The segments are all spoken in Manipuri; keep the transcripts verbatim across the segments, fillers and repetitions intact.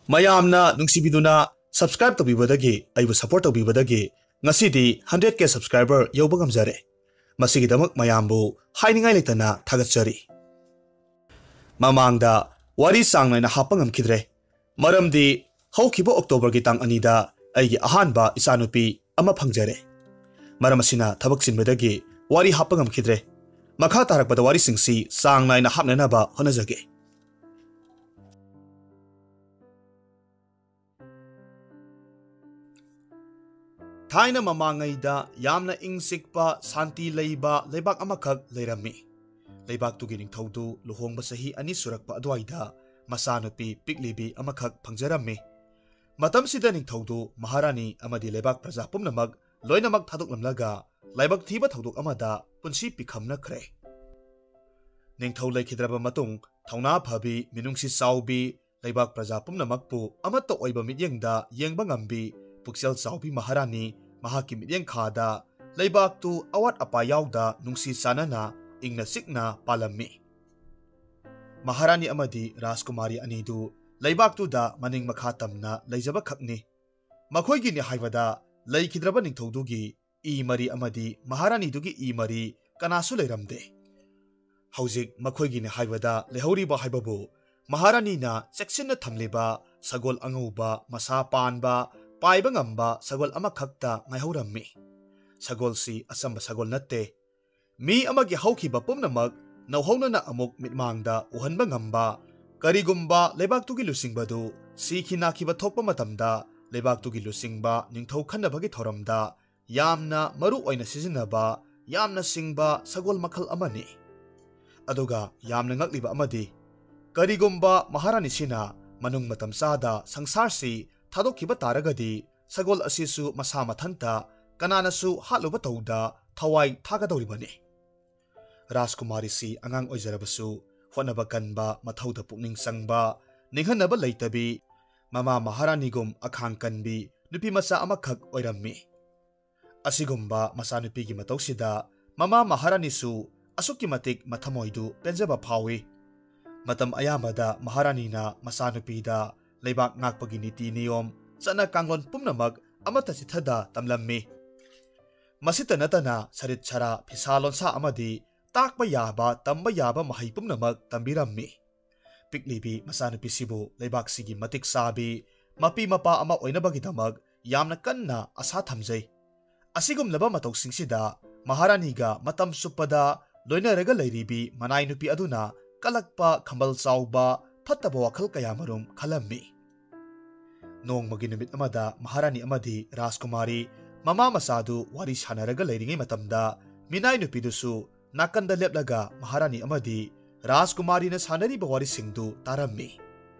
ꯃꯌꯥꯝꯅ ꯅꯨꯡꯁꯤꯕꯤꯗꯨꯅ subscribe ꯇꯧꯕꯤꯕꯗꯒꯤ, ꯑꯩꯕꯨ support ꯇꯧꯕꯤꯕꯗꯒꯤ ꯉꯁꯤꯗꯤ hundred K subscriber ꯌꯧꯕ ꯉꯝꯖꯔꯦ꯫ ꯃꯁꯤꯒꯤꯗꯃꯛ ꯃꯌꯥꯝꯕꯨ ꯍꯥꯏꯅꯤꯡꯉꯥꯏ ꯂꯩꯇꯅ ꯊꯥꯒꯠꯆꯔꯤ꯫ ꯃꯃꯥꯡꯗ ꯋꯥꯔꯤ ꯆꯥꯡ ꯅꯥꯏꯅ ꯍꯥꯞꯄ ꯉꯝꯈꯤꯗ꯭ꯔꯦ, ꯃꯔꯝꯗꯤ ꯍꯧꯈꯤꯕ Octoberꯒꯤ ꯇꯥꯡ ꯑꯅꯤꯗ ꯑꯩꯒꯤ ꯑꯍꯥꯟꯕ ꯏꯆꯥꯅꯨꯄꯤ ꯑꯃ ꯐꯪꯖꯔꯦ꯫ ꯃꯔꯝ ꯑꯁꯤꯅ ꯊꯕꯛ ꯆꯤꯟꯕꯗꯒꯤ ꯋꯥꯔꯤ ꯍꯥꯞꯄ ꯉꯝꯈꯤꯗ꯭ꯔꯦ꯫ ꯃꯈꯥ ꯇꯥꯔꯛꯄꯗ ꯋꯥꯔꯤꯁꯤꯡꯁꯤ ꯆꯥꯡ ꯅꯥꯏꯅ ꯍꯥꯞꯅꯅꯕ ꯍꯣꯠꯅꯖꯒꯦ꯫ ꯊꯥꯏꯅ ꯃꯃꯥꯡꯉꯩꯗ ꯌꯥꯝꯅ ꯏꯪ ꯆꯤꯛꯄ, ꯁꯥꯟꯇꯤ ꯂꯩꯕ ꯂꯩꯕꯥꯛ ꯑꯃꯈꯛ ꯂꯩꯔꯝꯃꯤ꯫ ꯂꯩꯕꯥꯛꯇꯨꯒꯤ ꯅꯤꯡꯊꯧꯗꯨ ꯂꯨꯍꯣꯡꯕ ꯆꯍꯤ ꯑꯅꯤ ꯁꯨꯔꯛꯄ ꯑꯗꯨꯋꯥꯏꯗ ꯃꯆꯥꯅꯨꯄꯤ ꯄꯤꯛꯂꯤꯕꯤ ꯑꯃꯈꯛ ꯐꯪꯖꯔꯝꯃꯤ꯫ ꯃꯇꯝꯁꯤꯗ ꯅꯤꯡꯊꯧꯗꯨ ꯃꯍꯥꯔꯥꯅꯤ ꯑꯃꯗꯤ ꯂꯩꯕꯥꯛ ꯄ꯭ꯔꯖꯥ ꯄꯨꯝꯅꯃꯛ ꯂꯣꯏꯅꯃꯛ ꯊꯥꯗꯣꯛꯂꯝꯂꯒ ꯂꯥꯏꯕꯛ ꯊꯤꯕ ꯊꯧꯗꯣꯛ ꯑꯃꯗ ꯄꯨꯟꯁꯤ ꯄꯤꯈꯝꯅꯈ꯭ꯔꯦ꯫ ꯅꯤꯡꯊꯧ ꯂꯩꯈꯤꯗ꯭ꯔꯕ ꯃꯇꯨꯡ, ꯊꯧꯅꯥ ꯐꯕꯤ, ꯃꯤꯅꯨꯡꯁꯤ ꯆꯥꯎꯕꯤ, ꯂꯩꯕꯥꯛ ꯄ꯭ꯔꯖꯥ ꯄꯨꯝꯅꯃꯛꯄꯨ ꯑꯃꯠꯇ ꯑꯣꯏꯕ ꯃꯤꯠꯌꯦꯡꯗ ꯌꯦꯡꯕ ꯉꯝꯕꯤ ꯄꯨꯛꯆꯦꯜ ꯆꯥꯎꯕꯤ ꯃꯍꯥꯔꯥꯅꯤ ꯃꯍꯥꯛꯀꯤ ꯃꯤꯠꯌꯦꯡ ꯈꯥꯗ ꯂꯩꯕꯥꯛꯇꯨ ꯑꯋꯥꯠ ꯑꯄꯥ ꯌꯥꯎꯗ ꯅꯨꯡꯁꯤ ꯆꯥꯟꯅꯅ ꯏꯪꯅ ꯆꯤꯛꯅ ꯄꯥꯜꯂꯝꯃꯤ꯫ ꯃꯍꯥꯔꯥꯅꯤ ꯑꯃꯗꯤ ꯔꯥꯖꯀꯨꯃꯥꯔꯤ ꯑꯅꯤꯗꯨ ꯂꯩꯕꯥꯛꯇꯨꯗ ꯃꯅꯤꯡ ꯃꯈꯥ ꯇꯝꯅ ꯂꯩꯖꯕ ꯈꯛꯅꯤ꯫ ꯃꯈꯣꯏꯒꯤꯅꯤ ꯍꯥꯏꯕꯗ ꯂꯩꯈꯤꯗ꯭ꯔꯕ ꯅꯤꯡꯊꯧꯗꯨꯒꯤ ꯏ ꯃꯔꯤ ꯑꯃꯗꯤ ꯃꯍꯥꯔꯥꯅꯤꯗꯨꯒꯤ ꯏ ꯃꯔꯤ ꯀꯅꯥꯁꯨ ꯂꯩꯔꯝꯗꯦ꯫ ꯍꯧꯖꯤꯛ ꯃꯈꯣꯏꯒꯤꯅꯤ ꯍꯥꯏꯕꯗ ꯂꯩꯍꯧꯔꯤꯕ ꯍꯥꯏꯕꯕꯨ ꯃꯍꯥꯔꯥꯅꯤꯅ ꯆꯦꯛꯁꯤꯟꯅ ꯊꯝꯂꯤꯕ ꯁꯒꯣꯜ ꯑꯉꯧꯕ, ꯃꯁꯥ ꯄꯥꯟꯕ, ꯄꯥꯏꯕ ꯉꯝꯕ ꯁꯒꯣꯜ ꯑꯃꯈꯛꯇ ꯉꯥꯏꯍꯧꯔꯝꯃꯤ꯫ ꯁꯒꯣꯜꯁꯤ ꯑꯆꯝꯕ ꯁꯒꯣꯜ ꯅꯠꯇꯦ꯫ ꯃꯤ ꯑꯃꯒꯤ ꯍꯧꯈꯤꯕ ꯄꯨꯝꯅꯃꯛ ꯅꯧꯍꯧꯅꯅ ꯑꯃꯨꯛ ꯃꯤꯠꯃꯥꯡꯗ ꯎꯍꯟꯕ ꯉꯝꯕ, ꯀꯔꯤꯒꯨꯝꯕ ꯂꯩꯕꯥꯛꯇꯨꯒꯤ ꯂꯨꯆꯤꯡꯕꯗꯨ ꯁꯤꯈꯤ ꯅꯥꯈꯤꯕ ꯊꯣꯛꯄ ꯃꯇꯝꯗ ꯂꯩꯕꯥꯛꯇꯨꯒꯤ ꯂꯨꯆꯤꯡꯕ ꯅꯤꯡꯊꯧ ꯈꯟꯅꯕꯒꯤ ꯊꯧꯔꯝꯗ ꯌꯥꯝꯅ ꯃꯔꯨ ꯑꯣꯏꯅ ꯁꯤꯖꯤꯟꯅꯕ ꯌꯥꯝꯅ ꯁꯤꯡꯕ ꯁꯒꯣꯜ ꯃꯈꯜ ꯑꯃꯅꯤ꯫ ꯑꯗꯨꯒ ꯌꯥꯝꯅ ꯉꯛꯂꯤꯕ ꯑꯃꯗꯤ, ꯀꯔꯤꯒꯨꯝꯕ ꯃꯍꯥꯔꯥꯅꯤꯁꯤꯅ ꯃꯅꯨꯡ ꯃꯇꯝ ꯆꯥꯗ ꯁꯪꯁꯥꯔꯁꯤ ꯊꯥꯗꯣꯛꯈꯤꯕ ꯇꯥꯔꯒꯗꯤ ꯁꯒꯣꯜ ꯑꯁꯤꯁꯨ ꯃꯁꯥ ꯃꯊꯟꯇ ꯀꯅꯥꯅꯁꯨ ꯍꯥꯠꯂꯨꯕ ꯇꯧꯗ ꯊꯋꯥꯏ ꯊꯥꯒꯗꯧꯔꯤꯕꯅꯤ꯫ ꯔꯥꯖꯀꯨꯃꯥꯔꯤꯁꯤ ꯑꯉꯥꯡ ꯑꯣꯏꯖꯔꯕꯁꯨ ꯍꯣꯠꯅꯕ ꯀꯟꯕ, ꯃꯊꯧꯗ ꯄꯨꯛꯅꯤꯡ ꯆꯪꯕ, ꯅꯤꯡꯍꯟꯅꯕ ꯂꯩꯇꯕꯤ, ꯃꯃꯥ ꯃꯍꯥꯔꯥꯅꯤꯒꯨꯝ ꯑꯈꯥꯡ ꯀꯟꯕꯤ ꯅꯨꯄꯤ ꯃꯆꯥ ꯑꯃꯈꯛ ꯑꯣꯏꯔꯝꯃꯤ꯫ ꯑꯁꯤꯒꯨꯝꯕ ꯃꯆꯥꯅꯨꯄꯤꯒꯤ ꯃꯇꯧꯁꯤꯗ ꯃꯃꯥ ꯃꯍꯥꯔꯥꯅꯤꯁꯨ ꯑꯁꯨꯛꯀꯤ ꯃꯇꯤꯛ ꯃꯊꯃꯣꯏꯗꯨ ꯄꯦꯟꯖꯕ ꯐꯥꯎꯏ꯫ ꯃꯇꯝ ꯑꯌꯥꯝꯕꯗ ꯃꯍꯥꯔꯥꯅꯤꯅ ꯃꯆꯥꯅꯨꯄꯤꯗ ꯂꯩꯕꯥꯛ ꯉꯥꯛꯄꯒꯤ ꯅꯤꯇꯤ ꯅꯤꯌꯣꯝ, ꯆꯠꯅ ꯀꯥꯡꯂꯣꯟ ꯄꯨꯝꯅꯃꯛ ꯑꯃꯠꯇ ꯆꯤꯠꯊꯗ ꯇꯝꯂꯝꯃꯤ꯫ ꯃꯁꯤꯇ ꯅꯠꯇꯅ ꯁꯔꯤꯠ ꯁꯔꯥ, ꯐꯤꯁꯥ ꯂꯣꯟꯁꯥ ꯑꯃꯗꯤ ꯇꯥꯛꯄ ꯌꯥꯕ, ꯇꯝꯕ ꯌꯥꯕ ꯃꯍꯩ ꯄꯨꯝꯅꯃꯛ ꯇꯝꯕꯤꯔꯝꯃꯤ꯫ ꯄꯤꯛꯂꯤꯕꯤ ꯃꯆꯥꯅꯨꯄꯤꯁꯤꯕꯨ ꯂꯩꯕꯥꯛꯁꯤꯒꯤ ꯃꯇꯤꯛ ꯆꯥꯕꯤ ꯃꯄꯤ ꯃꯄꯥ ꯑꯃ ꯑꯣꯏꯅꯕꯒꯤꯗꯃꯛ ꯌꯥꯝꯅ ꯀꯟꯅ ꯑꯁꯥ ꯊꯝꯖꯩ꯫ ꯑꯁꯤꯒꯨꯝꯂꯕ ꯃꯇꯧꯁꯤꯡꯁꯤꯗ ꯃꯍꯥꯔꯥꯅꯤꯒ ꯃꯇꯝ ꯆꯨꯞꯄꯗ ꯂꯣꯏꯅꯔꯒ ꯂꯩꯔꯤꯕꯤ ꯃꯅꯥꯏ ꯅꯨꯄꯤ ꯑꯗꯨꯅ ꯀꯜꯂꯛꯄ ꯈꯝꯕꯜ ꯆꯥꯎꯕ ꯐꯠꯇꯕ ꯋꯥꯈꯜ ꯀꯌꯥꯃꯔꯨꯝ ꯈꯜꯂꯝꯃꯤ꯫ ꯅꯣꯡꯃꯒꯤ ꯅꯨꯃꯤꯠ ꯑꯃꯗ ꯃꯍꯥꯔꯥꯅꯤ ꯑꯃꯗꯤ ꯔꯥꯖꯀꯨꯃꯥꯔꯤ ꯃꯃꯥ ꯃꯆꯥꯗꯨ ꯋꯥꯔꯤ ꯁꯥꯟꯅꯔꯒ ꯂꯩꯔꯤꯉꯩ ꯃꯇꯝꯗ ꯃꯤꯅꯥꯏ ꯅꯨꯄꯤꯗꯨꯁꯨ ꯅꯥꯀꯟꯗ ꯂꯦꯞꯂꯒ ꯃꯍꯥꯔꯥꯅꯤ ꯑꯃꯗꯤ ꯔꯥꯖꯀꯨꯃꯥꯔꯤꯅ ꯁꯥꯟꯅꯔꯤꯕ ꯋꯥꯔꯤꯁꯤꯡꯗꯨ ꯇꯥꯔꯝꯃꯤ꯫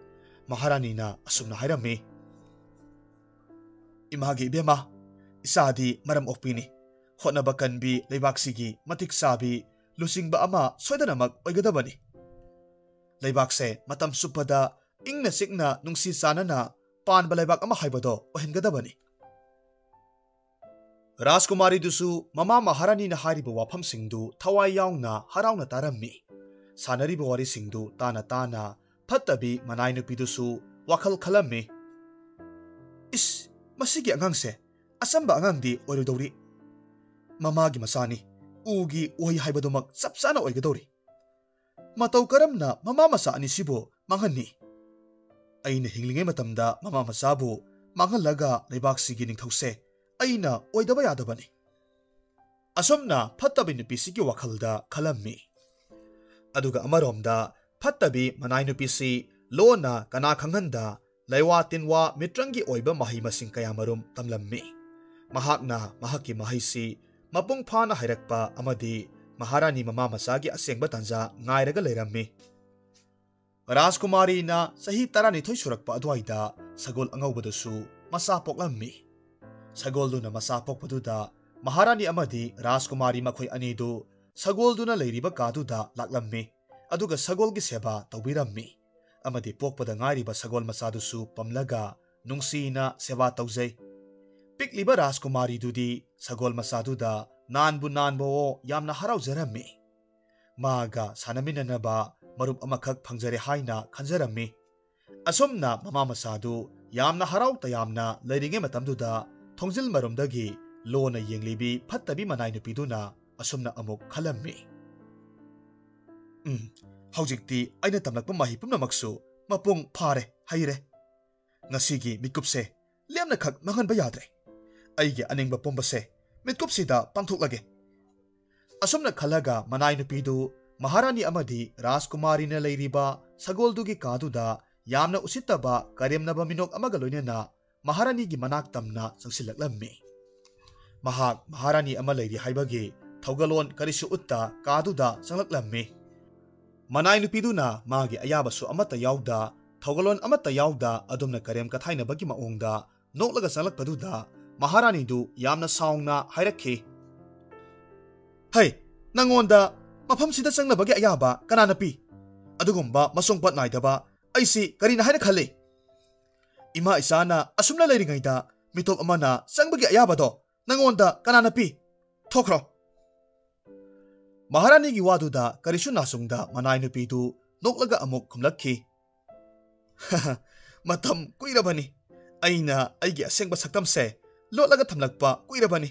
ꯃꯍꯥꯔꯥꯅꯤꯅ ꯑꯁꯨꯝꯅ ꯍꯥꯏꯔꯝꯃꯤ, "ꯏꯃꯥꯒꯤ ꯏꯕꯦꯝꯃ, ꯏꯆꯥꯗꯤ ꯃꯔꯝ ꯑꯣꯛꯄꯤꯅꯤ꯫ ꯍꯣꯠꯅꯕ ꯀꯟꯕꯤ, ꯂꯩꯕꯥꯛꯁꯤꯒꯤ ꯃꯇꯤꯛ ꯆꯥꯕꯤ, ꯂꯨꯆꯤꯡꯕ ꯑꯃ ꯁꯣꯏꯗꯅꯃꯛ ꯑꯣꯏꯒꯗꯕꯅꯤ꯫ ꯂꯩꯕꯥꯛꯁꯦ ꯃꯇꯝ ꯆꯨꯞꯄꯗ ꯏꯪꯅ ꯆꯤꯛꯅ ꯅꯨꯡꯁꯤ ꯆꯥꯟꯅꯅ ꯄꯥꯟꯕ ꯂꯩꯕꯥꯛ ꯑꯃ ꯍꯥꯏꯕꯗꯣ ꯑꯣꯏꯍꯟꯒꯗꯕꯅꯤ"꯫ ꯔꯥꯖꯀꯨꯃꯥꯔꯤꯗꯨꯁꯨ ꯃꯃꯥ ꯃꯍꯥꯔꯥꯅꯤꯅ ꯍꯥꯏꯔꯤꯕ ꯋꯥꯐꯝꯁꯤꯡꯗꯨ ꯊꯋꯥꯏ ꯌꯥꯎꯅ ꯍꯔꯥꯎꯅ ꯇꯥꯔꯝꯃꯤ꯫ ꯁꯥꯟꯅꯔꯤꯕ ꯋꯥꯔꯤꯁꯤꯡꯗꯨ ꯇꯥꯅ ꯇꯥꯅ ꯐꯠꯇꯕꯤ ꯃꯅꯥꯏ ꯅꯨꯄꯤꯗꯨꯁꯨ ꯋꯥꯈꯜ ꯈꯜꯂꯝꯃꯤ꯫ "ꯏꯁ, ꯃꯁꯤꯒꯤ ꯑꯉꯥꯡꯁꯦ ꯑꯆꯝꯕ ꯑꯉꯥꯡꯗꯤ ꯑꯣꯏꯔꯣꯏꯗꯧꯔꯤ꯫ ꯃꯃꯥꯒꯤ ꯃꯆꯥꯅꯤ, ꯎꯒꯤ ꯎꯍꯩ ꯍꯥꯏꯕꯗꯨꯃꯛ ꯆꯞ ꯆꯥꯅ ꯑꯣꯏꯒꯗꯧꯔꯤ꯫ ꯃꯇꯧ ꯀꯔꯝꯅ ꯃꯃꯥ ꯃꯆꯥ ꯑꯅꯤꯁꯤꯕꯨ ꯃꯥꯡꯍꯟꯅꯤ? ꯑꯩꯅ ꯍꯤꯡꯂꯤꯉꯩ ꯃꯇꯝꯗ ꯃꯃꯥ ꯃꯆꯥꯕꯨ ꯃꯥꯡꯍꯜꯂꯒ ꯂꯩꯕꯥꯛꯁꯤꯒꯤ ꯅꯤꯡꯊꯧꯁꯦ ꯑꯩꯅ ꯑꯣꯏꯗꯕ ꯌꯥꯗꯕꯅꯤ"꯫ ꯑꯁꯨꯝꯅ ꯐꯠꯇꯕꯤ ꯅꯨꯄꯤꯁꯤꯒꯤ ꯋꯥꯈꯜꯗ ꯈꯜꯂꯝꯃꯤ꯫ ꯑꯗꯨꯒ ꯑꯃꯔꯣꯝꯗ ꯐꯠꯇꯕꯤ ꯃꯅꯥꯏ ꯅꯨꯄꯤꯁꯤ ꯂꯣꯟꯅ ꯀꯅꯥ ꯈꯪꯍꯟꯗ ꯂꯩꯋꯥ ꯇꯤꯟꯋꯥ ꯃꯤꯇ꯭ꯔꯪꯒꯤ ꯑꯣꯏꯕ ꯃꯍꯩ ꯃꯁꯤꯡ ꯀꯌꯥꯃꯔꯨꯝ ꯇꯝꯂꯝꯃꯤ꯫ ꯃꯍꯥꯛꯅ ꯃꯍꯥꯛꯀꯤ ꯃꯍꯩꯁꯤ ꯃꯄꯨꯡ ꯐꯥꯅ ꯍꯩꯔꯛꯄ ꯑꯃꯗꯤ ꯃꯍꯥꯔꯥꯅꯤ ꯃꯃꯥ ꯃꯆꯥꯒꯤ ꯑꯁꯦꯡꯕ ꯇꯥꯟꯖꯥ ꯉꯥꯏꯔꯒ ꯂꯩꯔꯝꯃꯤ꯫ ꯔꯥꯖꯀꯨꯃꯥꯔꯤꯅ ꯆꯍꯤ ꯇꯔꯥꯅꯤꯊꯣꯏ ꯁꯨꯔꯛꯄ ꯑꯗꯨꯋꯥꯏꯗ ꯁꯒꯣꯜ ꯑꯉꯧꯕꯗꯁꯨ ꯃꯆꯥ ꯄꯣꯛꯂꯝꯃꯤ꯫ ꯁꯒꯣꯜꯗꯨꯅ ꯃꯆꯥ ꯄꯣꯛꯄꯗꯨꯗ ꯃꯍꯥꯔꯥꯅꯤ ꯑꯃꯗꯤ ꯔꯥꯖꯀꯨꯃꯥꯔꯤ ꯃꯈꯣꯏ ꯑꯅꯤꯗꯨ ꯁꯒꯣꯜꯗꯨꯅ ꯂꯩꯔꯤꯕ ꯀꯥꯗꯨꯗ ꯂꯥꯛꯂꯝꯃꯤ꯫ ꯑꯗꯨꯒ ꯁꯒꯣꯜꯒꯤ ꯁꯦꯕꯥ ꯇꯧꯕꯤꯔꯝꯃꯤ꯫ ꯑꯃꯗꯤ ꯄꯣꯛꯄꯗ ꯉꯥꯏꯔꯤꯕ ꯁꯒꯣꯜ ꯃꯆꯥꯗꯨꯁꯨ ꯄꯝꯂꯒ ꯅꯨꯡꯁꯤꯅ ꯁꯦꯕꯥ ꯇꯧꯖꯩ꯫ ꯄꯤꯛꯂꯤꯕ ꯔꯥꯖꯀꯨꯃꯥꯔꯤꯗꯨꯗꯤ ꯁꯒꯣꯜ ꯃꯆꯥꯗꯨꯗ ꯅꯥꯟꯕꯨ ꯅꯥꯟꯕꯋꯣ ꯌꯥꯝꯅ ꯍꯔꯥꯎꯖꯔꯝꯃꯤ꯫ ꯃꯥꯒ ꯁꯥꯟꯅꯃꯤꯟꯅꯅꯕ ꯃꯔꯨꯞ ꯑꯃꯈꯛ ꯐꯪꯖꯔꯦ ꯍꯥꯏꯅ ꯈꯟꯖꯔꯝꯃꯤ꯫ ꯑꯁꯨꯝꯅ ꯃꯃꯥ ꯃꯆꯥꯗꯨ ꯌꯥꯝꯅ ꯍꯔꯥꯎ ꯇꯌꯥꯝꯅ ꯂꯩꯔꯤꯉꯩ ꯃꯇꯝꯗꯨꯗ ꯊꯣꯡꯖꯤꯜ ꯃꯔꯨꯝꯗꯒꯤ ꯂꯣꯟꯅ ꯌꯦꯡꯂꯤꯕꯤ ꯐꯠꯇꯕꯤ ꯃꯅꯥꯏ ꯅꯨꯄꯤꯗꯨꯅ ꯑꯁꯨꯝꯅ ꯑꯃꯨꯛ ꯈꯜꯂꯝꯃꯤ꯫ "ꯎꯝ, ꯍꯧꯖꯤꯛꯇꯤ ꯑꯩꯅ ꯇꯝꯂꯛꯄ ꯃꯍꯩ ꯄꯨꯝꯅꯃꯛꯁꯨ ꯃꯄꯨꯡ ꯐꯥꯔꯦ, ꯍꯩꯔꯦ꯫ ꯉꯁꯤꯒꯤ ꯃꯤꯀꯨꯞꯁꯦ ꯂꯦꯝꯅꯈꯛ ꯃꯥꯡꯍꯟꯕ ꯌꯥꯗ꯭ꯔꯦ꯫ ꯑꯩꯒꯤ ꯑꯅꯤꯡꯕ ꯄꯨꯝꯕꯁꯦ ꯃꯤꯠꯀꯨꯞꯁꯤꯗ ꯄꯥꯡꯊꯣꯛꯂꯒꯦ"꯫ ꯑꯁꯨꯝꯅ ꯈꯜꯂꯒ ꯃꯅꯥꯏ ꯅꯨꯄꯤꯗꯨ ꯃꯍꯥꯔꯥꯅꯤ ꯑꯃꯗꯤ ꯔꯥꯖꯀꯨꯃꯥꯔꯤꯅ ꯂꯩꯔꯤꯕ ꯁꯒꯣꯜꯗꯨꯒꯤ ꯀꯥꯗꯨꯗ ꯌꯥꯝꯅ ꯎꯁꯤꯠꯇꯕ ꯀꯔꯦꯝꯅꯕ ꯃꯤꯅꯣꯛ ꯑꯃꯒ ꯂꯣꯏꯅꯅ ꯃꯍꯥꯔꯥꯅꯤꯒꯤ ꯃꯅꯥꯛ ꯇꯝꯅ ꯆꯪꯁꯤꯜꯂꯛꯂꯝꯃꯤ꯫ ꯃꯍꯥꯛ ꯃꯍꯥꯔꯥꯅꯤ ꯑꯃ ꯂꯩꯔꯤ ꯍꯥꯏꯕꯒꯤ ꯊꯧꯒꯜꯂꯣꯟ ꯀꯔꯤꯁꯨ ꯎꯠꯇ ꯀꯥꯗꯨꯗ ꯆꯪꯂꯛꯂꯝꯃꯤ꯫ ꯃꯅꯥꯏ ꯅꯨꯄꯤꯗꯨꯅ ꯃꯥꯒꯤ ꯑꯌꯥꯕꯁꯨ ꯑꯃꯠꯇ ꯌꯥꯎꯗ, ꯊꯧꯒꯜꯂꯣꯟ ꯑꯃꯠꯇ ꯌꯥꯎꯗ ꯑꯗꯨꯝꯅ ꯀꯔꯦꯝ ꯀꯊꯥꯏꯅꯕꯒꯤ ꯃꯑꯣꯡꯗ ꯅꯣꯛꯂꯒ ꯆꯪꯂꯛꯄꯗꯨꯗ ꯃꯍꯥꯔꯥꯅꯤꯗꯨ ꯌꯥꯝꯅ ꯁꯥꯎꯅ ꯍꯥꯏꯔꯛꯈꯤ, "ꯍꯩ, ꯅꯪꯉꯣꯟꯗ ꯃꯐꯝꯁꯤꯗ ꯆꯪꯅꯕꯒꯤ ꯑꯌꯥꯕ ꯀꯅꯥꯅ ꯄꯤ? ꯑꯗꯨꯒꯨꯝꯕ ꯃꯁꯣꯡꯄꯠ ꯅꯥꯏꯗꯕ ꯑꯩꯁꯤ ꯀꯔꯤꯅ ꯍꯥꯏꯅ ꯈꯜꯂꯤ? ꯏꯃꯥ ꯏꯆꯥꯅ ꯑꯁꯨꯝꯅ ꯂꯩꯔꯤꯉꯩꯗ ꯃꯤꯇꯣꯞ ꯑꯃꯅ ꯆꯪꯕꯒꯤ ꯑꯌꯥꯕꯗꯣ ꯅꯪꯉꯣꯟꯗ ꯀꯅꯥꯅ ꯄꯤ? ꯊꯣꯛꯈ꯭ꯔꯣ"꯫ ꯃꯍꯥꯔꯥꯅꯤꯒꯤ ꯋꯥꯗꯨꯗ ꯀꯔꯤꯁꯨ ꯅꯥꯆꯨꯡꯗ ꯃꯅꯥꯏ ꯅꯨꯄꯤꯗꯨ ꯅꯣꯛꯂꯒ ꯑꯃꯨꯛ ꯈꯨꯝꯂꯛꯈꯤ, "ꯃꯇꯝ ꯀꯨꯏꯔꯕꯅꯤ꯫ ꯑꯩꯅ ꯑꯩꯒꯤ ꯑꯁꯦꯡꯕ ꯁꯛꯇꯝꯁꯦ ꯂꯣꯠꯂꯒ ꯊꯝꯂꯛꯄ ꯀꯨꯏꯔꯕꯅꯤ꯫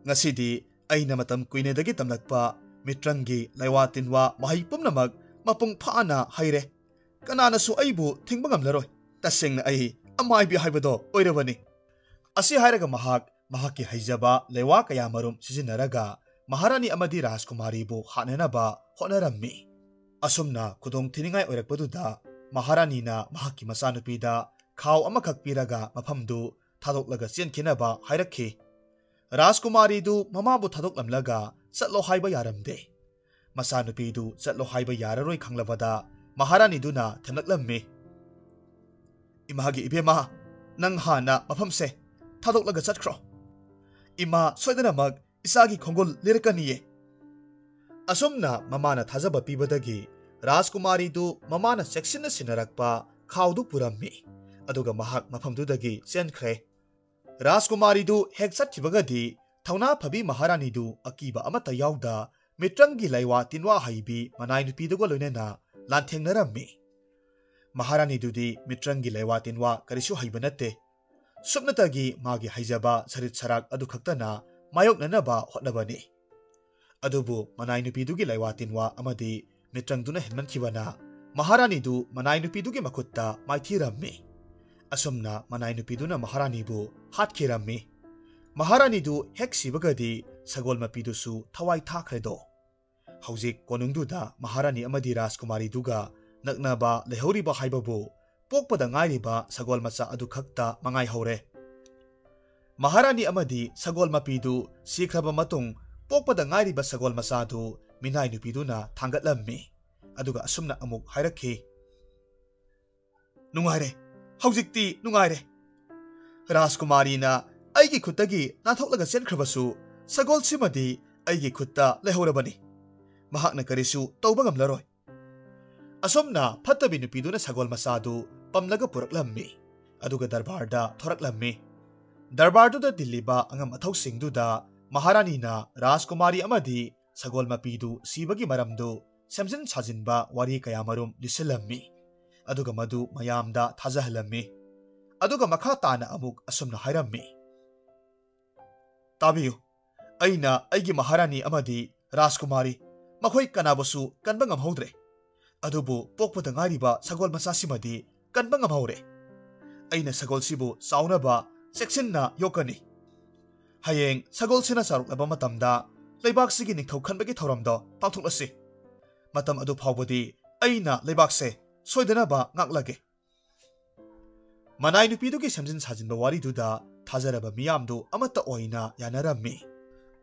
ꯉꯁꯤꯗꯤ ꯑꯩꯅ ꯃꯇꯝ ꯀꯨꯏꯅꯗꯒꯤ ꯇꯝꯂꯛꯄ ꯃꯤꯇ꯭ꯔꯪꯒꯤ ꯂꯩꯋꯥ ꯇꯤꯟꯋꯥ ꯃꯍꯩ ꯄꯨꯝꯅꯃꯛ ꯃꯄꯨꯡ ꯐꯥꯅ ꯍꯩꯔꯦ꯫ ꯀꯅꯥꯅꯁꯨ ꯑꯩꯕꯨ ꯊꯤꯡꯕ ꯉꯝꯂꯔꯣꯏ꯫ ꯇꯁꯦꯡꯅ ꯑꯩ ꯑꯃꯥꯏꯕꯤ ꯍꯥꯏꯕꯗꯣ ꯑꯣꯏꯔꯕꯅꯤ"꯫ ꯑꯁꯤ ꯍꯥꯏꯔꯒ ꯃꯍꯥꯛ ꯃꯍꯥꯛꯀꯤ ꯍꯩꯖꯕ ꯂꯩꯋꯥ ꯀꯌꯥ ꯃꯔꯨꯝ ꯁꯤꯖꯤꯟꯅꯔꯒ ꯃꯍꯥꯔꯥꯅꯤ ꯑꯃꯗꯤ ꯔꯥꯖꯀꯨꯃꯥꯔꯤꯕꯨ ꯍꯥꯠꯅꯅꯕ ꯍꯣꯠꯅꯔꯝꯃꯤ꯫ ꯑꯁꯨꯝꯅ ꯈꯨꯗꯣꯡ ꯊꯤꯅꯤꯡꯉꯥꯏ ꯑꯣꯏꯔꯛꯄꯗꯨꯗ ꯃꯍꯥꯔꯥꯅꯤꯅ ꯃꯍꯥꯛꯀꯤ ꯃꯆꯥꯅꯨꯄꯤꯗ ꯈꯥꯎ ꯑꯃꯈꯛ ꯄꯤꯔꯒ ꯃꯐꯝꯗꯨ ꯊꯥꯗꯣꯛꯂꯒ ꯆꯦꯟꯈꯤꯅꯕ ꯍꯥꯏꯔꯛꯈꯤ꯫ ꯔꯥꯖꯀꯨꯃꯥꯔꯤꯗꯨ ꯃꯃꯥꯕꯨ ꯊꯥꯗꯣꯛꯂꯝꯂꯒ ꯆꯠꯂꯣ ꯍꯥꯏꯕ ꯌꯥꯔꯝꯗꯦ꯫ ꯃꯆꯥꯅꯨꯄꯤꯗꯨ ꯆꯠꯂꯣ ꯍꯥꯏꯕ ꯌꯥꯔꯔꯣꯏ ꯈꯪꯂꯕꯗ ꯃꯍꯥꯔꯥꯅꯤꯗꯨꯅ ꯊꯦꯝꯂꯛꯂꯝꯃꯤ, "ꯏꯃꯥꯒꯤ ꯏꯕꯦꯝꯃ, ꯅꯪ ꯍꯥꯟꯅ ꯃꯐꯝꯁꯦ ꯊꯥꯗꯣꯛꯂꯒ ꯆꯠꯈ꯭ꯔꯣ꯫ ꯏꯃꯥ ꯁꯣꯏꯗꯅꯃꯛ ꯏꯆꯥꯒꯤ ꯈꯣꯡꯒꯨꯜ ꯂꯤꯔꯛꯀꯅꯤꯌꯦ"꯫ ꯑꯁꯨꯝꯅ ꯃꯃꯥꯅ ꯊꯥꯖꯕ ꯄꯤꯕꯗꯒꯤ ꯔꯥꯖꯀꯨꯃꯥꯔꯤꯗꯨ ꯃꯃꯥꯅ ꯆꯦꯛꯁꯤꯟꯅ ꯁꯤꯟꯅꯔꯛꯄ ꯈꯥꯎꯗꯨ ꯄꯨꯔꯝꯃꯤ꯫ ꯑꯗꯨꯒ ꯃꯍꯥꯛ ꯃꯐꯝꯗꯨꯗꯒꯤ ꯆꯦꯟꯈ꯭ꯔꯦ꯫ ꯔꯥꯖꯀꯨꯃꯥꯔꯤꯗꯨ ꯍꯦꯛ ꯆꯠꯈꯤꯕꯒꯗꯤ ꯊꯧꯅꯥ ꯐꯕꯤ ꯃꯍꯥꯔꯥꯅꯤꯗꯨ ꯑꯀꯤꯕ ꯑꯃꯠꯇ ꯌꯥꯎꯗ ꯃꯤꯇ꯭ꯔꯪꯒꯤ ꯂꯩꯋꯥ ꯇꯤꯟꯋꯥ ꯍꯩꯕꯤ ꯃꯅꯥꯏ ꯅꯨꯄꯤꯗꯨꯒ ꯂꯣꯏꯅꯅ ꯂꯥꯟꯊꯦꯡꯅꯔꯝꯃꯤ꯫ ꯃꯍꯥꯔꯥꯅꯤꯗꯨꯗꯤ ꯃꯤꯇ꯭ꯔꯪꯒꯤ ꯂꯩꯋꯥ ꯇꯤꯟꯋꯥ ꯀꯔꯤꯁꯨ ꯍꯩꯕ ꯅꯠꯇꯦ꯫ ꯁꯨꯞꯅꯇꯒꯤ ꯃꯥꯒꯤ ꯍꯩꯖꯕ ꯁꯔꯤꯠ ꯁꯔꯥꯛ ꯑꯗꯨ ꯈꯛꯇꯅ ꯃꯥꯌꯣꯛꯅꯅꯕ ꯍꯣꯠꯅꯕꯅꯤ꯫ ꯑꯗꯨꯕꯨ ꯃꯅꯥꯏ ꯅꯨꯄꯤꯗꯨꯒꯤ ꯂꯩꯋꯥ ꯇꯤꯟꯋꯥ ꯑꯃꯗꯤ ꯃꯤꯇ꯭ꯔꯪꯗꯨꯅ ꯍꯦꯟꯃꯟꯈꯤꯕꯅ ꯃꯍꯥꯔꯥꯅꯤꯗꯨ ꯃꯅꯥꯏ ꯅꯨꯄꯤꯗꯨꯒꯤ ꯃꯈꯨꯠꯇ ꯃꯥꯏꯊꯤꯔꯝꯃꯤ꯫ ꯑꯁꯨꯝꯅ ꯃꯅꯥꯏ ꯅꯨꯄꯤꯗꯨꯅ ꯃꯍꯥꯔꯥꯅꯤꯕꯨ ꯍꯥꯠꯈꯤꯔꯝꯃꯤ꯫ ꯃꯍꯥꯔꯥꯅꯤꯗꯨ ꯍꯦꯛ ꯁꯤꯕꯒꯗꯤ ꯁꯒꯣꯜ ꯃꯄꯤꯗꯨꯁꯨ ꯊꯋꯥꯏ ꯊꯥꯈ꯭ꯔꯦꯗꯣ꯫ ꯍꯧꯖꯤꯛ ꯀꯣꯅꯨꯡꯗꯨꯗ ꯃꯍꯥꯔꯥꯅꯤ ꯑꯃꯗꯤ ꯔꯥꯖꯀꯨꯃꯥꯔꯤꯗꯨꯒ ꯅꯛꯅꯕ ꯂꯩꯍꯧꯔꯤꯕ ꯍꯥꯏꯕꯕꯨ ꯄꯣꯛꯄꯗ ꯉꯥꯏꯔꯤꯕ ꯁꯒꯣꯜ ꯃꯆꯥ ꯑꯗꯨꯈꯛꯇ ꯃꯉꯥꯏꯍꯧꯔꯦ꯫ ꯃꯍꯥꯔꯥꯅꯤ ꯑꯃꯗꯤ ꯁꯒꯣꯜ ꯃꯄꯤꯗꯨ ꯁꯤꯈ꯭ꯔꯕ ꯃꯇꯨꯡ, ꯄꯣꯛꯄꯗ ꯉꯥꯏꯔꯤꯕ ꯁꯒꯣꯜ ꯃꯆꯥꯗꯨ ꯃꯤꯅꯥꯏ ꯅꯨꯄꯤꯗꯨꯅ ꯊꯥꯡꯒꯠꯂꯝꯃꯤ꯫ ꯑꯗꯨꯒ ꯑꯁꯨꯝꯅ ꯑꯃꯨꯛ ꯍꯥꯏꯔꯛꯈꯤ, "ꯅꯨꯡꯉꯥꯏꯔꯦ, ꯍꯧꯖꯤꯛꯇꯤ ꯅꯨꯡꯉꯥꯏꯔꯦ꯫ ꯔꯥꯖꯀꯨꯃꯥꯔꯤꯅ ꯑꯩꯒꯤ ꯈꯨꯠꯇꯒꯤ ꯅꯥꯟꯊꯣꯛꯂꯒ ꯆꯦꯟꯈ꯭ꯔꯕꯁꯨ, ꯁꯒꯣꯜꯁꯤꯃꯗꯤ ꯑꯩꯒꯤ ꯈꯨꯠꯇ ꯂꯩꯍꯧꯔꯕꯅꯤ꯫ ꯃꯍꯥꯛꯅ ꯀꯔꯤꯁꯨ ꯇꯧꯕ ꯉꯝꯂꯔꯣꯏ꯫" ꯑꯁꯨꯝꯅ ꯐꯠꯇꯕꯤ ꯅꯨꯄꯤꯗꯨꯅ ꯁꯒꯣꯜ ꯃꯆꯥꯗꯨ ꯄꯝꯂꯒ ꯄꯨꯔꯛꯂꯝꯃꯤ꯫ ꯑꯗꯨꯒ ꯗꯔꯕꯥꯔꯗ ꯊꯣꯔꯛꯂꯝꯃꯤ꯫ ꯗꯔꯕꯥꯔꯗꯨꯗ ꯇꯤꯜꯂꯤꯕ ꯑꯉꯝ ꯑꯊꯧꯁꯤꯡꯗꯨꯗ ꯃꯍꯥꯔꯥꯅꯤꯅ ꯔꯥꯖꯀꯨꯃꯥꯔꯤ ꯑꯃꯗꯤ ꯁꯒꯣꯜ ꯃꯄꯤꯗꯨ ꯁꯤꯕꯒꯤ ꯃꯔꯝꯗꯨ ꯁꯦꯝꯖꯤꯟ ꯁꯥꯖꯤꯟꯕ ꯋꯥꯔꯤ ꯀꯌꯥꯃꯔꯨꯝ ꯂꯤꯁꯤꯜꯂꯝꯃꯤ꯫ ꯑꯗꯨꯒ ꯃꯗꯨ ꯃꯌꯥꯝꯗ ꯊꯥꯖꯍꯜꯂꯝꯃꯤ꯫ ꯑꯗꯨꯒ ꯃꯈꯥ ꯇꯥꯅ ꯑꯃꯨꯛ ꯑꯁꯨꯝꯅ ꯍꯥꯏꯔꯝꯃꯤ, "ꯇꯥꯕꯤꯌꯨ, ꯑꯩꯅ ꯑꯩꯒꯤ ꯃꯍꯥꯔꯥꯅꯤ ꯑꯃꯗꯤ ꯔꯥꯖꯀꯨꯃꯥꯔꯤ, ꯃꯈꯣꯏ ꯀꯅꯥꯕꯨꯁꯨ ꯀꯟꯕ ꯉꯝꯍꯧꯗ꯭ꯔꯦ꯫ ꯑꯗꯨꯕꯨ ꯄꯣꯛꯄꯗ ꯉꯥꯏꯔꯤꯕ ꯁꯒꯣꯜ ꯃꯆꯥꯁꯤꯃꯗꯤ ꯀꯟꯕ ꯉꯝꯍꯧꯔꯦ꯫ ꯑꯩꯅ ꯁꯒꯣꯜꯁꯤꯕꯨ ꯆꯥꯎꯅꯕ ꯆꯦꯛꯁꯤꯟꯅ ꯌꯣꯛꯀꯅꯤ꯫ ꯍꯌꯦꯡ ꯁꯒꯣꯜꯁꯤꯅ ꯆꯥꯎꯔꯛꯂꯕ ꯃꯇꯝꯗ ꯂꯩꯕꯥꯛꯁꯤꯒꯤ ꯅꯤꯡꯊꯧ ꯈꯟꯕꯒꯤ ꯊꯧꯔꯝꯗꯣ ꯄꯥꯡꯊꯣꯛꯂꯁꯤ꯫ ꯃꯇꯝ ꯑꯗꯨ ꯐꯥꯎꯕꯗꯤ ꯑꯩꯅ ꯂꯩꯕꯥꯛꯁꯦ ꯁꯣꯏꯗꯅꯕ ꯉꯥꯛꯂꯒꯦ꯫" ꯃꯅꯥꯏ ꯅꯨꯄꯤꯗꯨꯒꯤ ꯁꯦꯝꯖꯤꯟ ꯁꯥꯖꯤꯟꯕ ꯋꯥꯔꯤꯗꯨꯗ ꯊꯥꯖꯔꯕ ꯃꯤꯌꯥꯝꯗꯨ ꯑꯃꯠꯇ ꯑꯣꯏꯅ ꯌꯥꯅꯔꯝꯃꯤ꯫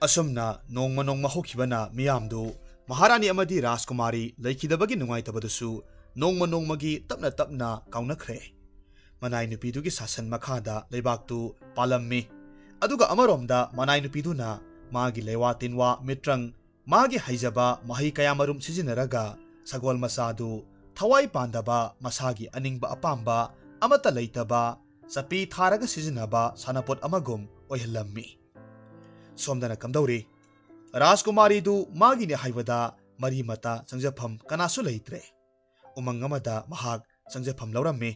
ꯑꯁꯨꯝꯅ ꯅꯣꯡꯃ ꯅꯣꯡꯃ ꯍꯧꯈꯤꯕꯅ ꯃꯤꯌꯥꯝꯗꯨ ꯃꯍꯥꯔꯥꯅꯤ ꯑꯃꯗꯤ ꯔꯥꯖꯀꯨꯃꯥꯔꯤ ꯂꯩꯈꯤꯗꯕꯒꯤ ꯅꯨꯡꯉꯥꯏꯇꯕꯗꯨꯁꯨ ꯅꯣꯡꯃ ꯅꯣꯡꯃꯒꯤ ꯇꯞꯅ ꯇꯞꯅ ꯀꯥꯎꯅꯈ꯭ꯔꯦ꯫ ꯃꯅꯥꯏ ꯅꯨꯄꯤꯗꯨꯒꯤ ꯁꯥꯁꯟ ꯃꯈꯥꯗ ꯂꯩꯕꯥꯛꯇꯨ ꯄꯥꯜꯂꯝꯃꯤ꯫ ꯑꯗꯨꯒ ꯑꯃꯔꯣꯝꯗ ꯃꯅꯥꯏ ꯅꯨꯄꯤꯗꯨꯅ ꯃꯥꯒꯤ ꯂꯩꯋꯥ ꯇꯤꯟꯋꯥ ꯃꯤꯇ꯭ꯔꯪ, ꯃꯥꯒꯤ ꯍꯩꯖꯕ ꯃꯍꯩ ꯀꯌꯥꯃꯔꯨꯝ ꯁꯤꯖꯤꯟꯅꯔꯒ ꯁꯒꯣꯜ ꯃꯆꯥꯗꯨ ꯊꯋꯥꯏ ꯄꯥꯟꯗꯕ ꯃꯁꯥꯒꯤ ꯑꯅꯤꯡꯕ ꯑꯄꯥꯝꯕ ꯑꯃꯠꯇ ꯂꯩꯇꯕ ꯆꯄꯤ ꯊꯥꯔꯒ ꯁꯤꯖꯤꯟꯅꯕ ꯁꯥꯟꯅꯄꯣꯠ ꯑꯃꯒꯨꯝ ꯑꯣꯏꯍꯜꯂꯝꯃꯤ꯫ ꯁꯣꯝꯗꯅ ꯀꯝꯗꯧꯔꯤ? ꯔꯥꯖꯀꯨꯃꯥꯔꯤꯗꯨ ꯃꯥꯒꯤꯅꯤ ꯍꯥꯏꯕꯗ ꯃꯔꯤ ꯃꯇꯥ ꯆꯪꯖꯐꯝ ꯀꯅꯥꯁꯨ ꯂꯩꯇ꯭ꯔꯦ꯫ ꯎꯃꯪ ꯑꯃꯗ ꯃꯍꯥꯛ ꯆꯪꯖꯐꯝ ꯂꯧꯔꯝꯃꯤ꯫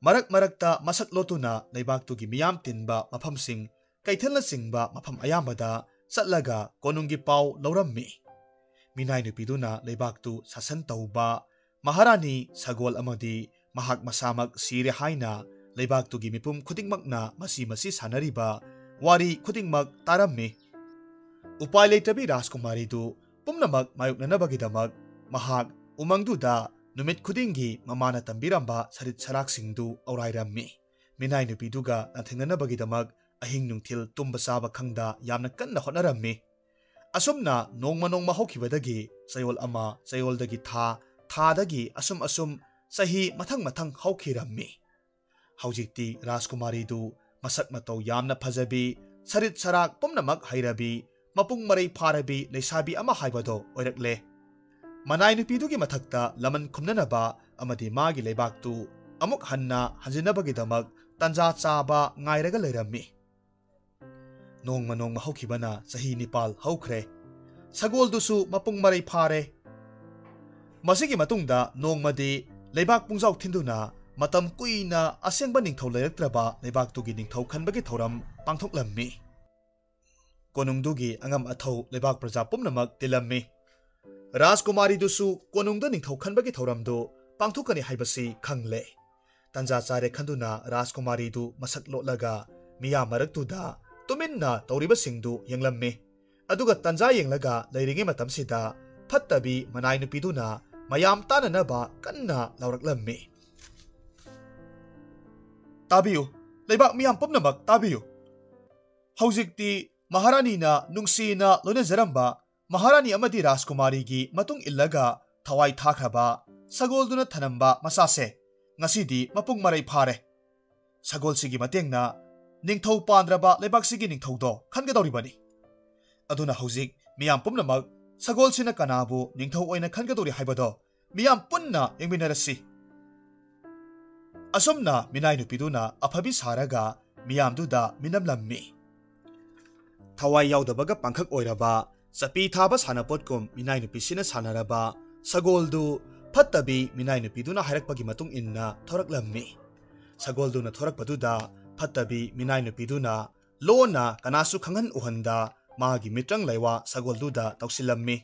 ꯃꯔꯛ ꯃꯔꯛꯇ ꯃꯁꯛ ꯂꯣꯠꯇꯨꯅ ꯂꯩꯕꯥꯛꯇꯨꯒꯤ ꯃꯤꯌꯥꯝ ꯇꯤꯟꯕ ꯃꯐꯝꯁꯤꯡ, ꯀꯩꯊꯦꯜꯅꯆꯤꯡꯕ ꯃꯐꯝ ꯑꯌꯥꯝꯕꯗ ꯆꯠꯂꯒ ꯀꯣꯅꯨꯡꯒꯤ ꯄꯥꯎ ꯂꯧꯔꯝꯃꯤ꯫ ꯃꯤꯅꯥꯏ ꯅꯨꯄꯤꯗꯨꯅ ꯂꯩꯕꯥꯛꯇꯨ ꯁꯥꯁꯟ ꯇꯧꯕ, ꯃꯍꯥꯔꯥꯅꯤ ꯁꯒꯣꯜ ꯑꯃꯗꯤ ꯃꯍꯥꯛ ꯃꯁꯥꯃꯛ ꯁꯤꯔꯦ ꯍꯥꯏꯅ ꯂꯩꯕꯥꯛꯇꯨꯒꯤ ꯃꯤꯄꯨꯝ ꯈꯨꯗꯤꯡꯃꯛꯅ ꯃꯁꯤ ꯃꯁꯤ ꯁꯥꯟꯅꯔꯤꯕ ꯋꯥꯔꯤ ꯈꯨꯗꯤꯡꯃꯛ ꯇꯥꯔꯝꯃꯤ꯫ ꯎꯄꯥꯏ ꯂꯩꯇꯕꯤ ꯔꯥꯖꯀꯨꯃꯥꯔꯤꯗꯨ ꯄꯨꯝꯅꯃꯛ ꯃꯥꯌꯣꯛꯅꯅꯕꯒꯤꯗꯃꯛ ꯃꯍꯥꯛ ꯎꯃꯪꯗꯨꯗ ꯅꯨꯃꯤꯠ ꯈꯨꯗꯤꯡꯒꯤ ꯃꯃꯥꯅ ꯇꯝꯕꯤꯔꯝꯕ ꯁꯔꯤꯠ ꯁꯔꯥꯛꯁꯤꯡꯗꯨ ꯑꯧꯔꯥꯏꯔꯝꯃꯤ꯫ ꯃꯤꯅꯥꯏ ꯅꯨꯄꯤꯗꯨꯒ ꯂꯥꯟꯊꯦꯡꯅꯅꯕꯒꯤꯗꯃꯛ ꯑꯍꯤꯡ ꯅꯨꯡꯊꯤꯜ ꯇꯨꯝꯕ ꯆꯥꯕ ꯈꯪꯗ ꯌꯥꯝꯅ ꯀꯟꯅ ꯍꯣꯠꯅꯔꯝꯃꯤ꯫ ꯑꯁꯨꯝꯅ ꯅꯣꯡꯃ ꯅꯣꯡꯃ ꯍꯧꯈꯤꯕꯗꯒꯤ ꯆꯌꯣꯜ ꯑꯃ, ꯆꯌꯣꯜꯗꯒꯤ ꯊꯥ, ꯊꯥꯗꯒꯤ ꯑꯁꯨꯝ ꯑꯁꯨꯝ ꯆꯍꯤ ꯃꯊꯪ ꯃꯊꯪ ꯍꯧꯈꯤꯔꯝꯃꯤ꯫ ꯍꯧꯖꯤꯛꯇꯤ ꯔꯥꯖꯀꯨꯃꯥꯔꯤꯗꯨ ꯃꯁꯛ ꯃꯇꯧ ꯌꯥꯝꯅ ꯐꯖꯕꯤ, ꯁꯔꯤꯠ ꯁꯔꯥꯛ ꯄꯨꯝꯅꯃꯛ ꯍꯩꯔꯕꯤ, ꯃꯄꯨꯡ ꯃꯔꯩ ꯐꯥꯔꯕꯤ ꯂꯩꯁꯥꯕꯤ ꯑꯃ ꯍꯥꯏꯕꯗꯣ ꯑꯣꯏꯔꯛꯂꯦ꯫ ꯃꯅꯥꯏ ꯅꯨꯄꯤꯗꯨꯒꯤ ꯃꯊꯛꯇ ꯂꯃꯟ ꯈꯨꯝꯅꯅꯕ ꯑꯃꯗꯤ ꯃꯥꯒꯤ ꯂꯩꯕꯥꯛꯇꯨ ꯑꯃꯨꯛ ꯍꯟꯅ ꯍꯟꯖꯤꯟꯅꯕꯒꯤꯗꯃꯛ ꯇꯟꯖꯥ ꯆꯥꯕ ꯉꯥꯏꯔꯒ ꯂꯩꯔꯝꯃꯤ꯫ ꯅꯣꯡꯃ ꯅꯣꯡꯃ ꯍꯧꯈꯤꯕꯅ ꯆꯍꯤ ꯅꯤꯄꯥꯜ ꯍꯧꯈ꯭ꯔꯦ꯫ ꯁꯒꯣꯜꯗꯨꯁꯨ ꯃꯄꯨꯡ ꯃꯔꯩ ꯐꯥꯔꯦ꯫ ꯃꯁꯤꯒꯤ ꯃꯇꯨꯡꯗ ꯅꯣꯡꯃꯗꯤ ꯂꯩꯕꯥꯛ ꯄꯨꯡꯖꯥꯎ ꯊꯤꯟꯗꯨꯅ ꯃꯇꯝ ꯀꯨꯏꯅ ꯑꯁꯦꯡꯕ ꯅꯤꯡꯊꯧ ꯂꯩꯔꯛꯇ꯭ꯔꯕ ꯂꯩꯕꯥꯛꯇꯨꯒꯤ ꯅꯤꯡꯊꯧ ꯈꯟꯕꯒꯤ ꯊꯧꯔꯝ ꯄꯥꯡꯊꯣꯛꯂꯝꯃꯤ꯫ ꯀꯣꯅꯨꯡꯗꯨꯒꯤ ꯑꯉꯝ ꯑꯊꯧ ꯂꯩꯕꯥꯛ ꯄ꯭ꯔꯖꯥ ꯄꯨꯝꯅꯃꯛ ꯇꯤꯜꯂꯝꯃꯤ꯫ ꯔꯥꯖꯀꯨꯃꯥꯔꯤꯗꯨꯁꯨ ꯀꯣꯅꯨꯡꯗ ꯅꯤꯡꯊꯧ ꯈꯟꯕꯒꯤ ꯊꯧꯔꯝꯗꯨ ꯄꯥꯡꯊꯣꯛꯀꯅꯤ ꯍꯥꯏꯕꯁꯤ ꯈꯪꯂꯦ꯫ ꯇꯟꯖꯥ ꯆꯥꯔꯦ ꯈꯟꯗꯨꯅ ꯔꯥꯖꯀꯨꯃꯥꯔꯤꯗꯨ ꯃꯁꯛ ꯂꯣꯠꯂꯒ ꯃꯤꯌꯥꯝ ꯃꯔꯛꯇꯨꯗ ꯇꯨꯃꯤꯟꯅ ꯇꯧꯔꯤꯕꯁꯤꯡꯗꯨ ꯌꯦꯡꯂꯝꯃꯤ꯫ ꯑꯗꯨꯒ ꯇꯟꯖꯥ ꯌꯦꯡꯂꯒ ꯂꯩꯔꯤꯉꯩ ꯃꯇꯝꯁꯤꯗ ꯐꯠꯇꯕꯤ ꯃꯅꯥꯏ ꯅꯨꯄꯤꯗꯨꯅ ꯃꯌꯥꯝ ꯇꯥꯅꯅꯕ ꯀꯟꯅ ꯂꯥꯎꯔꯛꯂꯝꯃꯤ꯫ "ꯇꯥꯕꯤꯌꯨ, ꯂꯩꯕꯥꯛ ꯃꯤꯌꯥꯝ ꯄꯨꯝꯅꯃꯛ ꯇꯥꯕꯤꯌꯨ꯫ ꯍꯧꯖꯤꯛꯇꯤ ꯃꯍꯥꯔꯥꯅꯤꯅ ꯅꯨꯡꯁꯤꯅ ꯂꯣꯏꯅꯖꯔꯝꯕ ꯃꯍꯥꯔꯥꯅꯤ ꯑꯃꯗꯤ ꯔꯥꯖꯀꯨꯃꯥꯔꯤꯒꯤ ꯃꯇꯨꯡ ꯏꯜꯂꯒ ꯊꯋꯥꯏ ꯊꯥꯈ꯭ꯔꯕ ꯁꯒꯣꯜꯗꯨꯅ ꯊꯅꯝꯕ ꯃꯆꯥꯁꯦ ꯉꯁꯤꯗꯤ ꯃꯄꯨꯡ ꯃꯔꯩ ꯐꯥꯔꯦ꯫ ꯁꯒꯣꯜꯁꯤꯒꯤ ꯃꯇꯦꯡꯅ ꯅꯤꯡꯊꯧ ꯄꯥꯟꯗ꯭ꯔꯕ ꯂꯩꯕꯥꯛꯁꯤꯒꯤ ꯅꯤꯡꯊꯧꯗꯣ ꯈꯟꯒꯗꯧꯔꯤꯕꯅꯤ꯫ ꯑꯗꯨꯅ ꯍꯧꯖꯤꯛ ꯃꯤꯌꯥꯝ ꯄꯨꯝꯅꯃꯛ ꯁꯒꯣꯜꯁꯤꯅ ꯀꯅꯥꯕꯨ ꯅꯤꯡꯊꯧ ꯑꯣꯏꯅ ꯈꯟꯒꯗꯧꯔꯤ ꯍꯥꯏꯕꯗꯣ ꯃꯤꯌꯥꯝ ꯄꯨꯟꯅ ꯌꯦꯡꯃꯤꯟꯅꯔꯁꯤ꯫" ꯑꯁꯨꯝꯅ ꯃꯤꯅꯥꯏ ꯅꯨꯄꯤꯗꯨꯅ ꯑꯐꯕꯤ ꯁꯥꯔꯒ ꯃꯤꯌꯥꯝꯗꯨꯗ ꯃꯤꯅꯝꯂꯝꯃꯤ꯫ ꯊꯋꯥꯏ ꯌꯥꯎꯗꯕꯒ ꯄꯥꯡꯈꯛ ꯑꯣꯏꯔꯕ, ꯆꯄꯤ ꯊꯥꯕ ꯁꯥꯟꯅꯄꯣꯠꯀꯨꯝ ꯃꯤꯅꯥꯏ ꯅꯨꯄꯤꯁꯤꯅ ꯁꯥꯟꯅꯔꯕ ꯁꯒꯣꯜꯗꯨ ꯐꯠꯇꯕꯤ ꯃꯤꯅꯥꯏ ꯅꯨꯄꯤꯗꯨꯅ ꯍꯥꯏꯔꯛꯄꯒꯤ ꯃꯇꯨꯡ ꯏꯟꯅ ꯊꯣꯔꯛꯂꯝꯃꯤ꯫ ꯁꯒꯣꯜꯗꯨꯅ ꯊꯣꯔꯛꯄꯗꯨꯗ ꯐꯠꯇꯕꯤ ꯃꯤꯅꯥꯏ ꯅꯨꯄꯤꯗꯨꯅ ꯂꯣꯟꯅ ꯀꯅꯥꯁꯨ ꯈꯪꯍꯟ ꯎꯍꯟꯗ ꯃꯥꯒꯤ ꯃꯤꯇ꯭ꯔꯪ ꯂꯩꯋꯥ ꯁꯒꯣꯜꯗꯨꯗ ꯇꯧꯁꯤꯜꯂꯝꯃꯤ꯫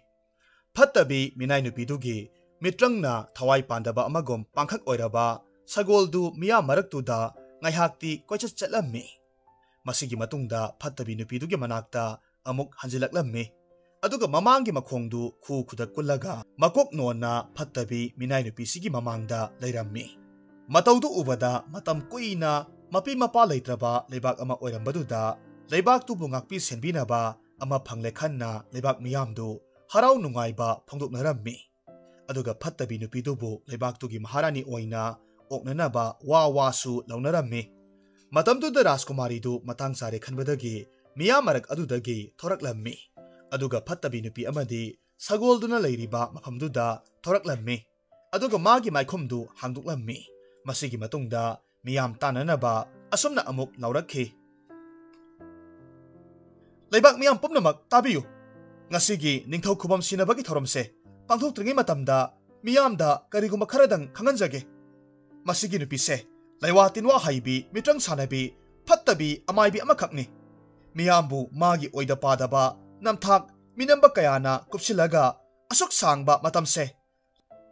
ꯐꯠꯇꯕꯤ ꯃꯤꯅꯥꯏ ꯅꯨꯄꯤꯗꯨꯒꯤ ꯃꯤꯇ꯭ꯔꯪꯅ ꯊꯋꯥꯏ ꯄꯥꯟꯗꯕ ꯑꯃꯒꯨꯝ ꯄꯥꯡꯈꯛ ꯑꯣꯏꯔꯕ ꯁꯒꯣꯜꯗꯨ ꯃꯤꯌꯥꯝ ꯃꯔꯛꯇꯨꯗ ꯉꯥꯏꯍꯥꯛꯇꯤ ꯀꯣꯏꯆꯠ ꯆꯠꯂꯝꯃꯤ꯫ ꯃꯁꯤꯒꯤ ꯃꯇꯨꯡꯗ ꯐꯠꯇꯕꯤ ꯅꯨꯄꯤꯗꯨꯒꯤ ꯃꯅꯥꯛꯇ ꯑꯃꯨꯛ ꯍꯟꯖꯤꯜꯂꯛꯂꯝꯃꯤ꯫ ꯑꯗꯨꯒ ꯃꯃꯥꯡꯒꯤ ꯃꯈꯣꯡꯗꯨ ꯈꯨ ꯈꯨꯗ ꯀꯨꯜꯂꯒ ꯃꯀꯣꯛ ꯅꯣꯟꯅ ꯐꯠꯇꯕꯤ ꯃꯤꯅꯥꯏ ꯅꯨꯄꯤꯁꯤꯒꯤ ꯃꯃꯥꯡꯗ ꯂꯩꯔꯝꯃꯤ꯫ ꯃꯇꯧꯗꯨ ꯎꯕꯗ ꯃꯇꯝ ꯀꯨꯏꯅ ꯃꯄꯤ ꯃꯄꯥ ꯂꯩꯇ꯭ꯔꯕ ꯂꯩꯕꯥꯛ ꯑꯃ ꯑꯣꯏꯔꯝꯕꯗꯨꯗ ꯂꯩꯕꯥꯛꯇꯨꯕꯨ ꯉꯥꯛꯄꯤ ꯁꯦꯟꯕꯤꯅꯕ ꯑꯃ ꯐꯪꯂꯦ ꯈꯟꯅ ꯂꯩꯕꯥꯛ ꯃꯤꯌꯥꯝꯗꯨ ꯍꯔꯥꯎ ꯅꯨꯡꯉꯥꯏꯕ ꯐꯣꯡꯗꯣꯛꯅꯔꯝꯃꯤ꯫ ꯑꯗꯨꯒ ꯐꯠꯇꯕꯤ ꯅꯨꯄꯤꯗꯨꯕꯨ ꯂꯩꯕꯥꯛꯇꯨꯒꯤ ꯃꯍꯥꯔꯥꯅꯤ ꯑꯣꯏꯅ ꯑꯣꯛꯅꯅꯕ ꯋꯥ ꯋꯥꯁꯨ ꯂꯧꯅꯔꯝꯃꯤ꯫ ꯃꯇꯝꯗꯨꯗ ꯔꯥꯖꯀꯨꯃꯥꯔꯤꯗꯨ ꯃꯇꯥꯡ ꯆꯥꯔꯦ ꯈꯟꯕꯗꯒꯤ ꯃꯤꯌꯥꯝ ꯃꯔꯛ ꯑꯗꯨꯗꯒꯤ ꯊꯣꯔꯛꯂꯝꯃꯤ꯫ ꯑꯗꯨꯒ ꯐꯠꯇꯕꯤ ꯅꯨꯄꯤ ꯑꯃꯗꯤ ꯁꯒꯣꯜꯗꯨꯅ ꯂꯩꯔꯤꯕ ꯃꯐꯝꯗꯨꯗ ꯊꯣꯔꯛꯂꯝꯃꯤ꯫ ꯑꯗꯨꯒ ꯃꯥꯒꯤ ꯃꯥꯏꯈꯨꯝꯗꯨ ꯍꯥꯡꯗꯣꯛꯂꯝꯃꯤ꯫ ꯃꯁꯤꯒꯤ ꯃꯇꯨꯡꯗ ꯃꯤꯌꯥꯝ ꯇꯥꯟꯅꯅꯕ ꯑꯁꯨꯝꯅ ꯑꯃꯨꯛ ꯂꯥꯎꯔꯛꯈꯤ, "ꯂꯩꯕꯥꯛ ꯃꯤꯌꯥꯝ ꯄꯨꯝꯅꯃꯛ ꯇꯥꯕꯤꯌꯨ꯫ ꯉꯁꯤꯒꯤ ꯅꯤꯡꯊꯧ ꯈꯨꯕꯝ ꯁꯤꯟꯅꯕꯒꯤ ꯊꯧꯔꯝꯁꯦ ꯄꯥꯡꯊꯣꯛꯇ꯭ꯔꯤꯉꯩ ꯃꯇꯝꯗ ꯃꯤꯌꯥꯝꯗ ꯀꯔꯤꯒꯨꯝꯕ ꯈꯔꯗꯪ ꯈꯪꯍꯟꯖꯒꯦ꯫ ꯃꯁꯤꯒꯤ ꯅꯨꯄꯤꯁꯦ ꯂꯩꯋꯥ ꯇꯤꯟꯋꯥ ꯍꯩꯕꯤ, ꯃꯤꯇ꯭ꯔꯪ ꯁꯥꯟꯅꯕꯤ, ꯐꯠꯇꯕꯤ ꯑꯃꯥꯏꯕꯤ ꯑꯃꯈꯛꯅꯤ꯫ ꯃꯤꯌꯥꯝꯕꯨ ꯃꯥꯒꯤ ꯑꯣꯏꯗ ꯄꯥꯗꯕ, ꯅꯝꯊꯥꯛ, ꯃꯤꯅꯝꯕ ꯀꯌꯥꯅ ꯀꯨꯞꯁꯤꯜꯂꯒ ꯑꯁꯨꯛ ꯁꯥꯡꯕ ꯃꯇꯝꯁꯦ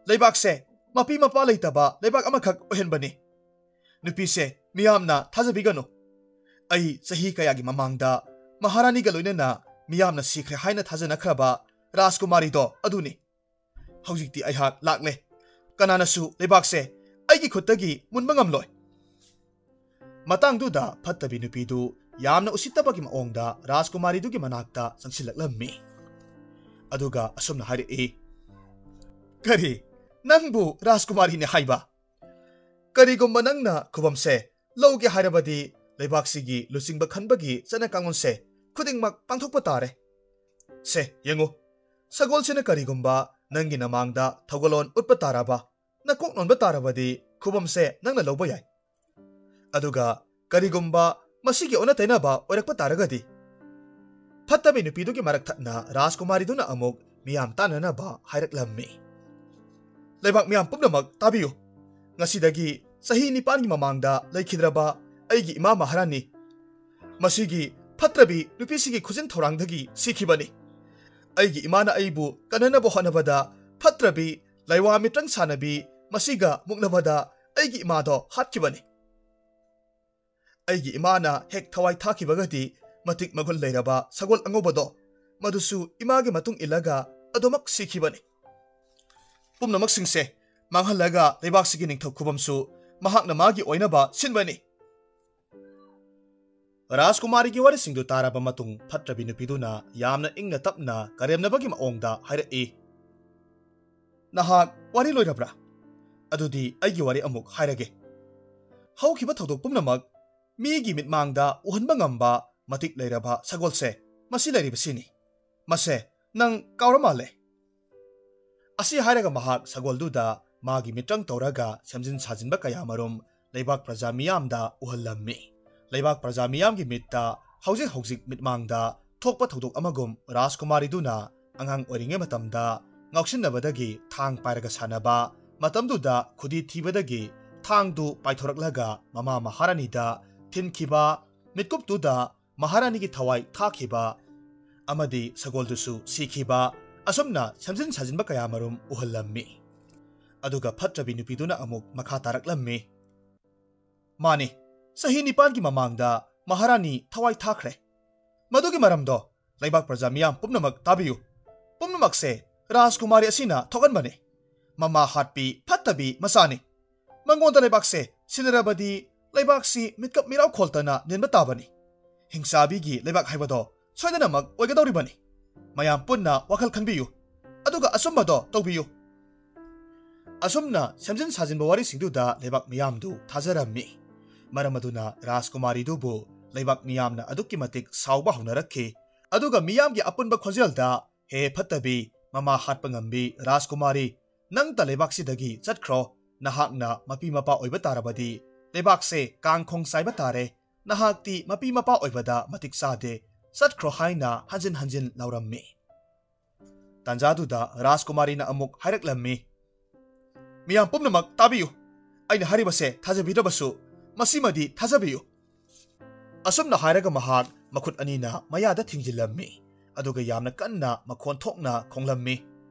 ꯂꯩꯕꯥꯛꯁꯦ ꯃꯄꯤ ꯃꯄꯥ ꯂꯩꯇꯕ ꯂꯩꯕꯥꯛ ꯑꯃꯈꯛ ꯑꯣꯏꯍꯟꯕꯅꯤ꯫ ꯅꯨꯄꯤꯁꯦ ꯃꯤꯌꯥꯝꯅ ꯊꯥꯖꯕꯤꯒꯅꯨ꯫ ꯑꯩ ꯆꯍꯤ ꯀꯌꯥꯒꯤ ꯃꯃꯥꯡꯗ ꯃꯍꯥꯔꯥꯅꯤꯒ ꯂꯣꯏꯅꯅ ꯃꯤꯌꯥꯝꯅ ꯁꯤꯈ꯭ꯔꯦ ꯍꯥꯏꯅ ꯊꯥꯖꯅꯈ꯭ꯔꯕ ꯔꯥꯖꯀꯨꯃꯥꯔꯤꯗꯣ ꯑꯗꯨꯅꯤ꯫ ꯍꯧꯖꯤꯛꯇꯤ ꯑꯩꯍꯥꯛ ꯂꯥꯛꯂꯦ꯫ ꯀꯅꯥꯅꯁꯨ ꯂꯩꯕꯥꯛꯁꯦ ꯑꯩꯒꯤ ꯈꯨꯠꯇꯒꯤ ꯃꯨꯟꯕ ꯉꯝꯂꯣꯏ꯫" ꯃꯇꯥꯡꯗꯨꯗ ꯐꯠꯇꯕꯤ ꯅꯨꯄꯤꯗꯨ ꯌꯥꯝꯅ ꯎꯁꯤꯠꯇꯕꯒꯤ ꯃꯑꯣꯡꯗ ꯔꯥꯖꯀꯨꯃꯥꯔꯤꯗꯨꯒꯤ ꯃꯅꯥꯛꯇ ꯆꯪꯁꯤꯜꯂꯛꯂꯝꯃꯤ꯫ ꯑꯗꯨꯒ ꯑꯁꯨꯝꯅ ꯍꯥꯏꯔꯛꯏ, "ꯀꯔꯤ? ꯅꯪꯕꯨ ꯔꯥꯖꯀꯨꯃꯥꯔꯤꯅꯦ ꯍꯥꯏꯕ? ꯀꯔꯤꯒꯨꯝꯕ ꯅꯪꯅ ꯈꯨꯕꯝꯁꯦ ꯂꯧꯒꯦ ꯍꯥꯏꯔꯕꯗꯤ ꯂꯩꯕꯥꯛꯁꯤꯒꯤ ꯂꯨꯆꯤꯡꯕ ꯈꯟꯕꯒꯤ ꯆꯠꯅ ꯀꯥꯡꯂꯣꯟꯁꯦ ꯈꯨꯗꯤꯡꯃꯛ ꯄꯥꯡꯊꯣꯛꯄ ꯇꯥꯔꯦ꯫ ꯁꯦ, ꯌꯦꯡꯉꯨ, ꯁꯒꯣꯜꯁꯤꯅ ꯀꯔꯤꯒꯨꯝꯕ ꯅꯪꯒꯤ ꯅꯃꯥꯡꯗ ꯊꯧꯒꯜꯂꯣꯟ ꯎꯠꯄ ꯇꯥꯔꯕ, ꯅꯀꯣꯛ ꯅꯣꯟꯕ ꯇꯥꯔꯕꯗꯤ ꯈꯨꯕꯝꯁꯦ ꯅꯪꯅ ꯂꯧꯕ ꯌꯥꯏ꯫ ꯑꯗꯨꯒ ꯀꯔꯤꯒꯨꯝꯕ ꯃꯁꯤꯒꯤ ꯑꯣꯟꯅ ꯇꯩꯅꯕ ꯑꯣꯏꯔꯛꯄ ꯇꯥꯔꯒꯗꯤ?" ꯐꯠꯇꯕꯤ ꯅꯨꯄꯤꯗꯨꯒꯤ ꯃꯔꯛ ꯊꯠꯅ ꯔꯥꯖꯀꯨꯃꯥꯔꯤꯗꯨꯅ ꯑꯃꯨꯛ ꯃꯤꯌꯥꯝ ꯇꯥꯟꯅꯅꯕ ꯍꯥꯏꯔꯛꯂꯝꯃꯤ꯫ "ꯂꯩꯕꯥꯛ ꯃꯤꯌꯥꯝ ꯄꯨꯝꯅꯃꯛ ꯇꯥꯕꯤꯌꯨ꯫ ꯉꯁꯤꯗꯒꯤ ꯆꯍꯤ ꯅꯤꯄꯥꯟꯒꯤ ꯃꯃꯥꯡꯗ ꯂꯩꯈꯤꯗ꯭ꯔꯕ ꯑꯩꯒꯤ ꯏꯃꯥ ꯃꯍꯥꯔꯥꯅꯤ, ꯃꯁꯤꯒꯤ ꯐꯠꯇ꯭ꯔꯕꯤ ꯅꯨꯄꯤꯁꯤꯒꯤ ꯈꯨꯖꯤꯟ ꯊꯧꯔꯥꯡꯗꯒꯤ ꯁꯤꯈꯤꯕꯅꯤ꯫ ꯑꯩꯒꯤ ꯏꯃꯥꯅ ꯑꯩꯕꯨ ꯀꯟꯅꯅꯕ ꯍꯣꯠꯅꯕꯗ ꯐꯠꯇ꯭ꯔꯕꯤ ꯂꯥꯏꯋꯥ ꯃꯤꯇ꯭ꯔꯪ ꯁꯥꯟꯅꯕꯤ ꯃꯁꯤꯒ ꯃꯨꯛꯅꯕꯗ ꯑꯩꯒꯤ ꯏꯃꯥꯗꯣ ꯍꯥꯠꯈꯤꯕꯅꯤ꯫ ꯑꯩꯒꯤ ꯏꯃꯥꯅ ꯍꯦꯛ ꯊꯋꯥꯏ ꯊꯥꯈꯤꯕꯒꯗꯤ ꯃꯇꯤꯛ ꯃꯒꯨꯟ ꯂꯩꯔꯕ ꯁꯒꯣꯜ ꯑꯉꯧꯕꯗꯣ, ꯃꯗꯨꯁꯨ ꯏꯃꯥꯒꯤ ꯃꯇꯨꯡ ꯏꯜꯂꯒ ꯑꯗꯨꯃꯛ ꯁꯤꯈꯤꯕꯅꯤ꯫ ꯄꯨꯝꯅꯃꯛꯁꯤꯡꯁꯦ ꯃꯥꯡꯍꯜꯂꯒ ꯂꯩꯕꯥꯛꯁꯤꯒꯤ ꯅꯤꯡꯊꯧ ꯈꯨꯕꯝꯁꯨ ꯃꯍꯥꯛꯅ ꯃꯥꯒꯤ ꯑꯣꯏꯅꯕ ꯁꯤꯟꯕꯅꯤ꯫" ꯔꯥꯖꯀꯨꯃꯥꯔꯤꯒꯤ ꯋꯥꯔꯤꯁꯤꯡꯗꯨ ꯇꯥꯔꯕ ꯃꯇꯨꯡ ꯐꯠꯇ꯭ꯔꯕꯤ ꯅꯨꯄꯤꯗꯨꯅ ꯌꯥꯝꯅ ꯏꯪꯅ ꯇꯞꯅ ꯀꯔꯦꯝꯅꯕꯒꯤ ꯃꯑꯣꯡꯗ ꯍꯥꯏꯔꯛꯏ, "ꯅꯍꯥꯛ ꯋꯥꯔꯤ ꯂꯣꯏꯔꯕ꯭ꯔꯥ? ꯑꯗꯨꯗꯤ ꯑꯩꯒꯤ ꯋꯥꯔꯤ ꯑꯃꯨꯛ ꯍꯥꯏꯔꯒꯦ꯫ ꯍꯧꯈꯤꯕ ꯊꯧꯗꯣꯛ ꯄꯨꯝꯅꯃꯛ ꯃꯤꯒꯤ ꯃꯤꯠꯃꯥꯡꯗ ꯎꯍꯟꯕ ꯉꯝꯕ ꯃꯇꯤꯛ ꯂꯩꯔꯕ ꯁꯒꯣꯜꯁꯦ ꯃꯁꯤ ꯂꯩꯔꯤꯕꯁꯤꯅꯤ꯫ ꯃꯁꯦ ꯅꯪ ꯀꯥꯎꯔ ꯃꯥꯜꯂꯦ꯫" ꯑꯁꯤ ꯍꯥꯏꯔꯒ ꯃꯍꯥꯛ ꯁꯒꯣꯜꯗꯨꯗ ꯃꯥꯒꯤ ꯃꯤꯇ꯭ꯔꯪ ꯇꯧꯔꯒ ꯁꯦꯝꯖꯤꯟ ꯁꯥꯖꯤꯟꯕ ꯀꯌꯥꯃꯔꯨꯝ ꯂꯩꯕꯥꯛ ꯄ꯭ꯔꯖꯥ ꯃꯤꯌꯥꯝꯗ ꯎꯍꯜꯂꯝꯃꯤ꯫ ꯂꯩꯕꯥꯛ ꯄ꯭ꯔꯖꯥ ꯃꯤꯌꯥꯝꯒꯤ ꯃꯤꯠꯇ ꯍꯧꯖꯤꯛ ꯍꯧꯖꯤꯛ ꯃꯤꯠꯃꯥꯡꯗ ꯊꯣꯛꯄ ꯊꯧꯗꯣꯛ ꯑꯃꯒꯨꯝ ꯔꯥꯖꯀꯨꯃꯥꯔꯤꯗꯨꯅ ꯑꯉꯥꯡ ꯑꯣꯏꯔꯤꯉꯩ ꯃꯇꯝꯗ ꯉꯥꯎꯁꯤꯟꯅꯕꯗꯒꯤ ꯊꯥꯡ ꯄꯥꯏꯔꯒ ꯁꯥꯟꯅꯕ, ꯃꯇꯝꯗꯨꯗ ꯈꯨꯗꯤ ꯊꯤꯕꯗꯒꯤ ꯊꯥꯡꯗꯨ ꯄꯥꯏꯊꯣꯔꯛꯂꯒ ꯃꯃꯥ ꯃꯍꯥꯔꯥꯅꯤꯗ ꯊꯤꯟꯈꯤꯕ, ꯃꯤꯠꯀꯨꯞꯇꯨꯗ ꯃꯍꯥꯔꯥꯅꯤꯒꯤ ꯊꯋꯥꯏ ꯊꯥꯈꯤꯕ ꯑꯃꯗꯤ ꯁꯒꯣꯜꯗꯨꯁꯨ ꯁꯤꯈꯤꯕ, ꯑꯁꯨꯝꯅ ꯁꯦꯝꯖꯤꯟ ꯁꯥꯖꯤꯟꯕ ꯀꯌꯥꯃꯔꯨꯝ ꯎꯍꯜꯂꯝꯃꯤ꯫ ꯑꯗꯨꯒ ꯐꯠꯇ꯭ꯔꯕꯤ ꯅꯨꯄꯤꯗꯨꯅ ꯑꯃꯨꯛ ꯃꯈꯥ ꯇꯥꯔꯛꯂꯝꯃꯤ, "ꯃꯥꯅꯤ, ꯆꯍꯤ ꯅꯤꯄꯥꯟꯒꯤ ꯃꯃꯥꯡꯗ ꯃꯍꯥꯔꯥꯅꯤ ꯊꯋꯥꯏ ꯊꯥꯈ꯭ꯔꯦ꯫ ꯃꯗꯨꯒꯤ ꯃꯔꯝꯗꯣ ꯂꯩꯕꯥꯛ ꯄ꯭ꯔꯖꯥ ꯃꯤꯌꯥꯝ ꯄꯨꯝꯅꯃꯛ ꯇꯥꯕꯤꯌꯨ꯫ ꯄꯨꯝꯅꯃꯛꯁꯦ ꯔꯥꯖꯀꯨꯃꯥꯔꯤ ꯑꯁꯤꯅ ꯊꯣꯛꯍꯟꯕꯅꯤ꯫ ꯃꯃꯥ ꯍꯥꯠꯄꯤ ꯐꯠꯇꯕꯤ ꯃꯆꯥꯅꯤ꯫ ꯃꯉꯣꯟꯗ ꯂꯩꯕꯥꯛꯁꯦ ꯁꯤꯟꯅꯔꯕꯗꯤ ꯂꯩꯕꯥꯛꯁꯤ ꯃꯤꯠꯀꯞ ꯃꯤꯔꯥꯎ ꯈꯣꯜꯇꯅ ꯅꯦꯟꯕ ꯇꯥꯕꯅꯤ꯫ ꯍꯤꯡꯆꯥꯕꯤꯒꯤ ꯂꯩꯕꯥꯛ ꯍꯥꯏꯕꯗꯣ ꯁꯣꯏꯗꯅꯃꯛ ꯑꯣꯏꯒꯗꯧꯔꯤꯕꯅꯤ꯫ ꯃꯌꯥꯝ ꯄꯨꯟꯅ ꯋꯥꯈꯜ ꯈꯟꯕꯤꯌꯨ, ꯑꯗꯨꯒ ꯑꯆꯨꯝꯕꯗꯣ ꯇꯧꯕꯤꯌꯨ꯫" ꯑꯁꯨꯝꯅ ꯁꯦꯝꯖꯤꯟ ꯁꯥꯖꯤꯟꯕ ꯋꯥꯔꯤꯁꯤꯡꯗꯨꯗ ꯂꯩꯕꯥꯛ ꯃꯤꯌꯥꯝꯗꯨ ꯊꯥꯖꯔꯝꯃꯤ꯫ ꯃꯔꯝ ꯑꯗꯨꯅ ꯔꯥꯖꯀꯨꯃꯥꯔꯤꯗꯨꯕꯨ ꯂꯩꯕꯥꯛ ꯃꯤꯌꯥꯝꯅ ꯑꯗꯨꯛꯀꯤ ꯃꯇꯤꯛ ꯁꯥꯎꯕ ꯍꯧꯅꯔꯛꯈꯤ꯫ ꯑꯗꯨꯒ ꯃꯤꯌꯥꯝꯒꯤ ꯑꯄꯨꯟꯕ ꯈꯣꯟꯖꯦꯜꯗ, "ꯍꯦ ꯐꯠꯇꯕꯤ, ꯃꯃꯥ ꯍꯥꯠꯄ ꯉꯝꯕꯤ ꯔꯥꯖꯀꯨꯃꯥꯔꯤ, ꯅꯪꯇ ꯂꯩꯕꯥꯛꯁꯤꯗꯒꯤ ꯆꯠꯈ꯭ꯔꯣ꯫ ꯅꯍꯥꯛꯅ ꯃꯄꯤ ꯃꯄꯥ ꯑꯣꯏꯕ ꯇꯥꯔꯕꯗꯤ ꯂꯩꯕꯥꯛꯁꯦ ꯀꯥꯡꯈꯣꯡ ꯆꯥꯏꯕ ꯇꯥꯔꯦ꯫ ꯅꯍꯥꯛꯇꯤ ꯃꯄꯤ ꯃꯄꯥ ꯑꯣꯏꯕꯗ ꯃꯇꯤꯛ ꯆꯥꯗꯦ꯫ ꯆꯠꯈ꯭ꯔꯣ ꯍꯥꯏꯅ ꯍꯟꯖꯤꯟ ꯍꯟꯖꯤꯟ ꯂꯥꯎꯔꯝꯃꯤ꯫ ꯇꯥꯟꯖꯥꯗꯨꯗ ꯔꯥꯖꯀꯨꯃꯥꯔꯤꯅ ꯑꯃꯨꯛ ꯍꯥꯏꯔꯛꯂꯝꯃꯤ, "ꯃꯤꯌꯥꯝ ꯄꯨꯝꯅꯃꯛ ꯇꯥꯕꯤꯌꯨ, ꯑꯩꯅ ꯍꯥꯏꯔꯤꯕꯁꯦ ꯊꯥꯖꯕꯤꯗ꯭ꯔꯕꯁꯨ ꯃꯁꯤꯃꯗꯤ ꯊꯥꯖꯕꯤꯌꯨ"꯫ ꯑꯁꯨꯝꯅ ꯍꯥꯏꯔꯒ ꯃꯍꯥꯛ ꯃꯈꯨꯠ ꯑꯅꯤꯅ ꯃꯌꯥꯗ ꯊꯤꯡꯖꯤꯜꯂꯝꯃꯤ, ꯑꯗꯨꯒ ꯌꯥꯝꯅ ꯀꯟꯅ ꯃꯈꯣꯟ ꯊꯣꯛꯅ ꯈꯣꯡꯂꯝꯃꯤ꯫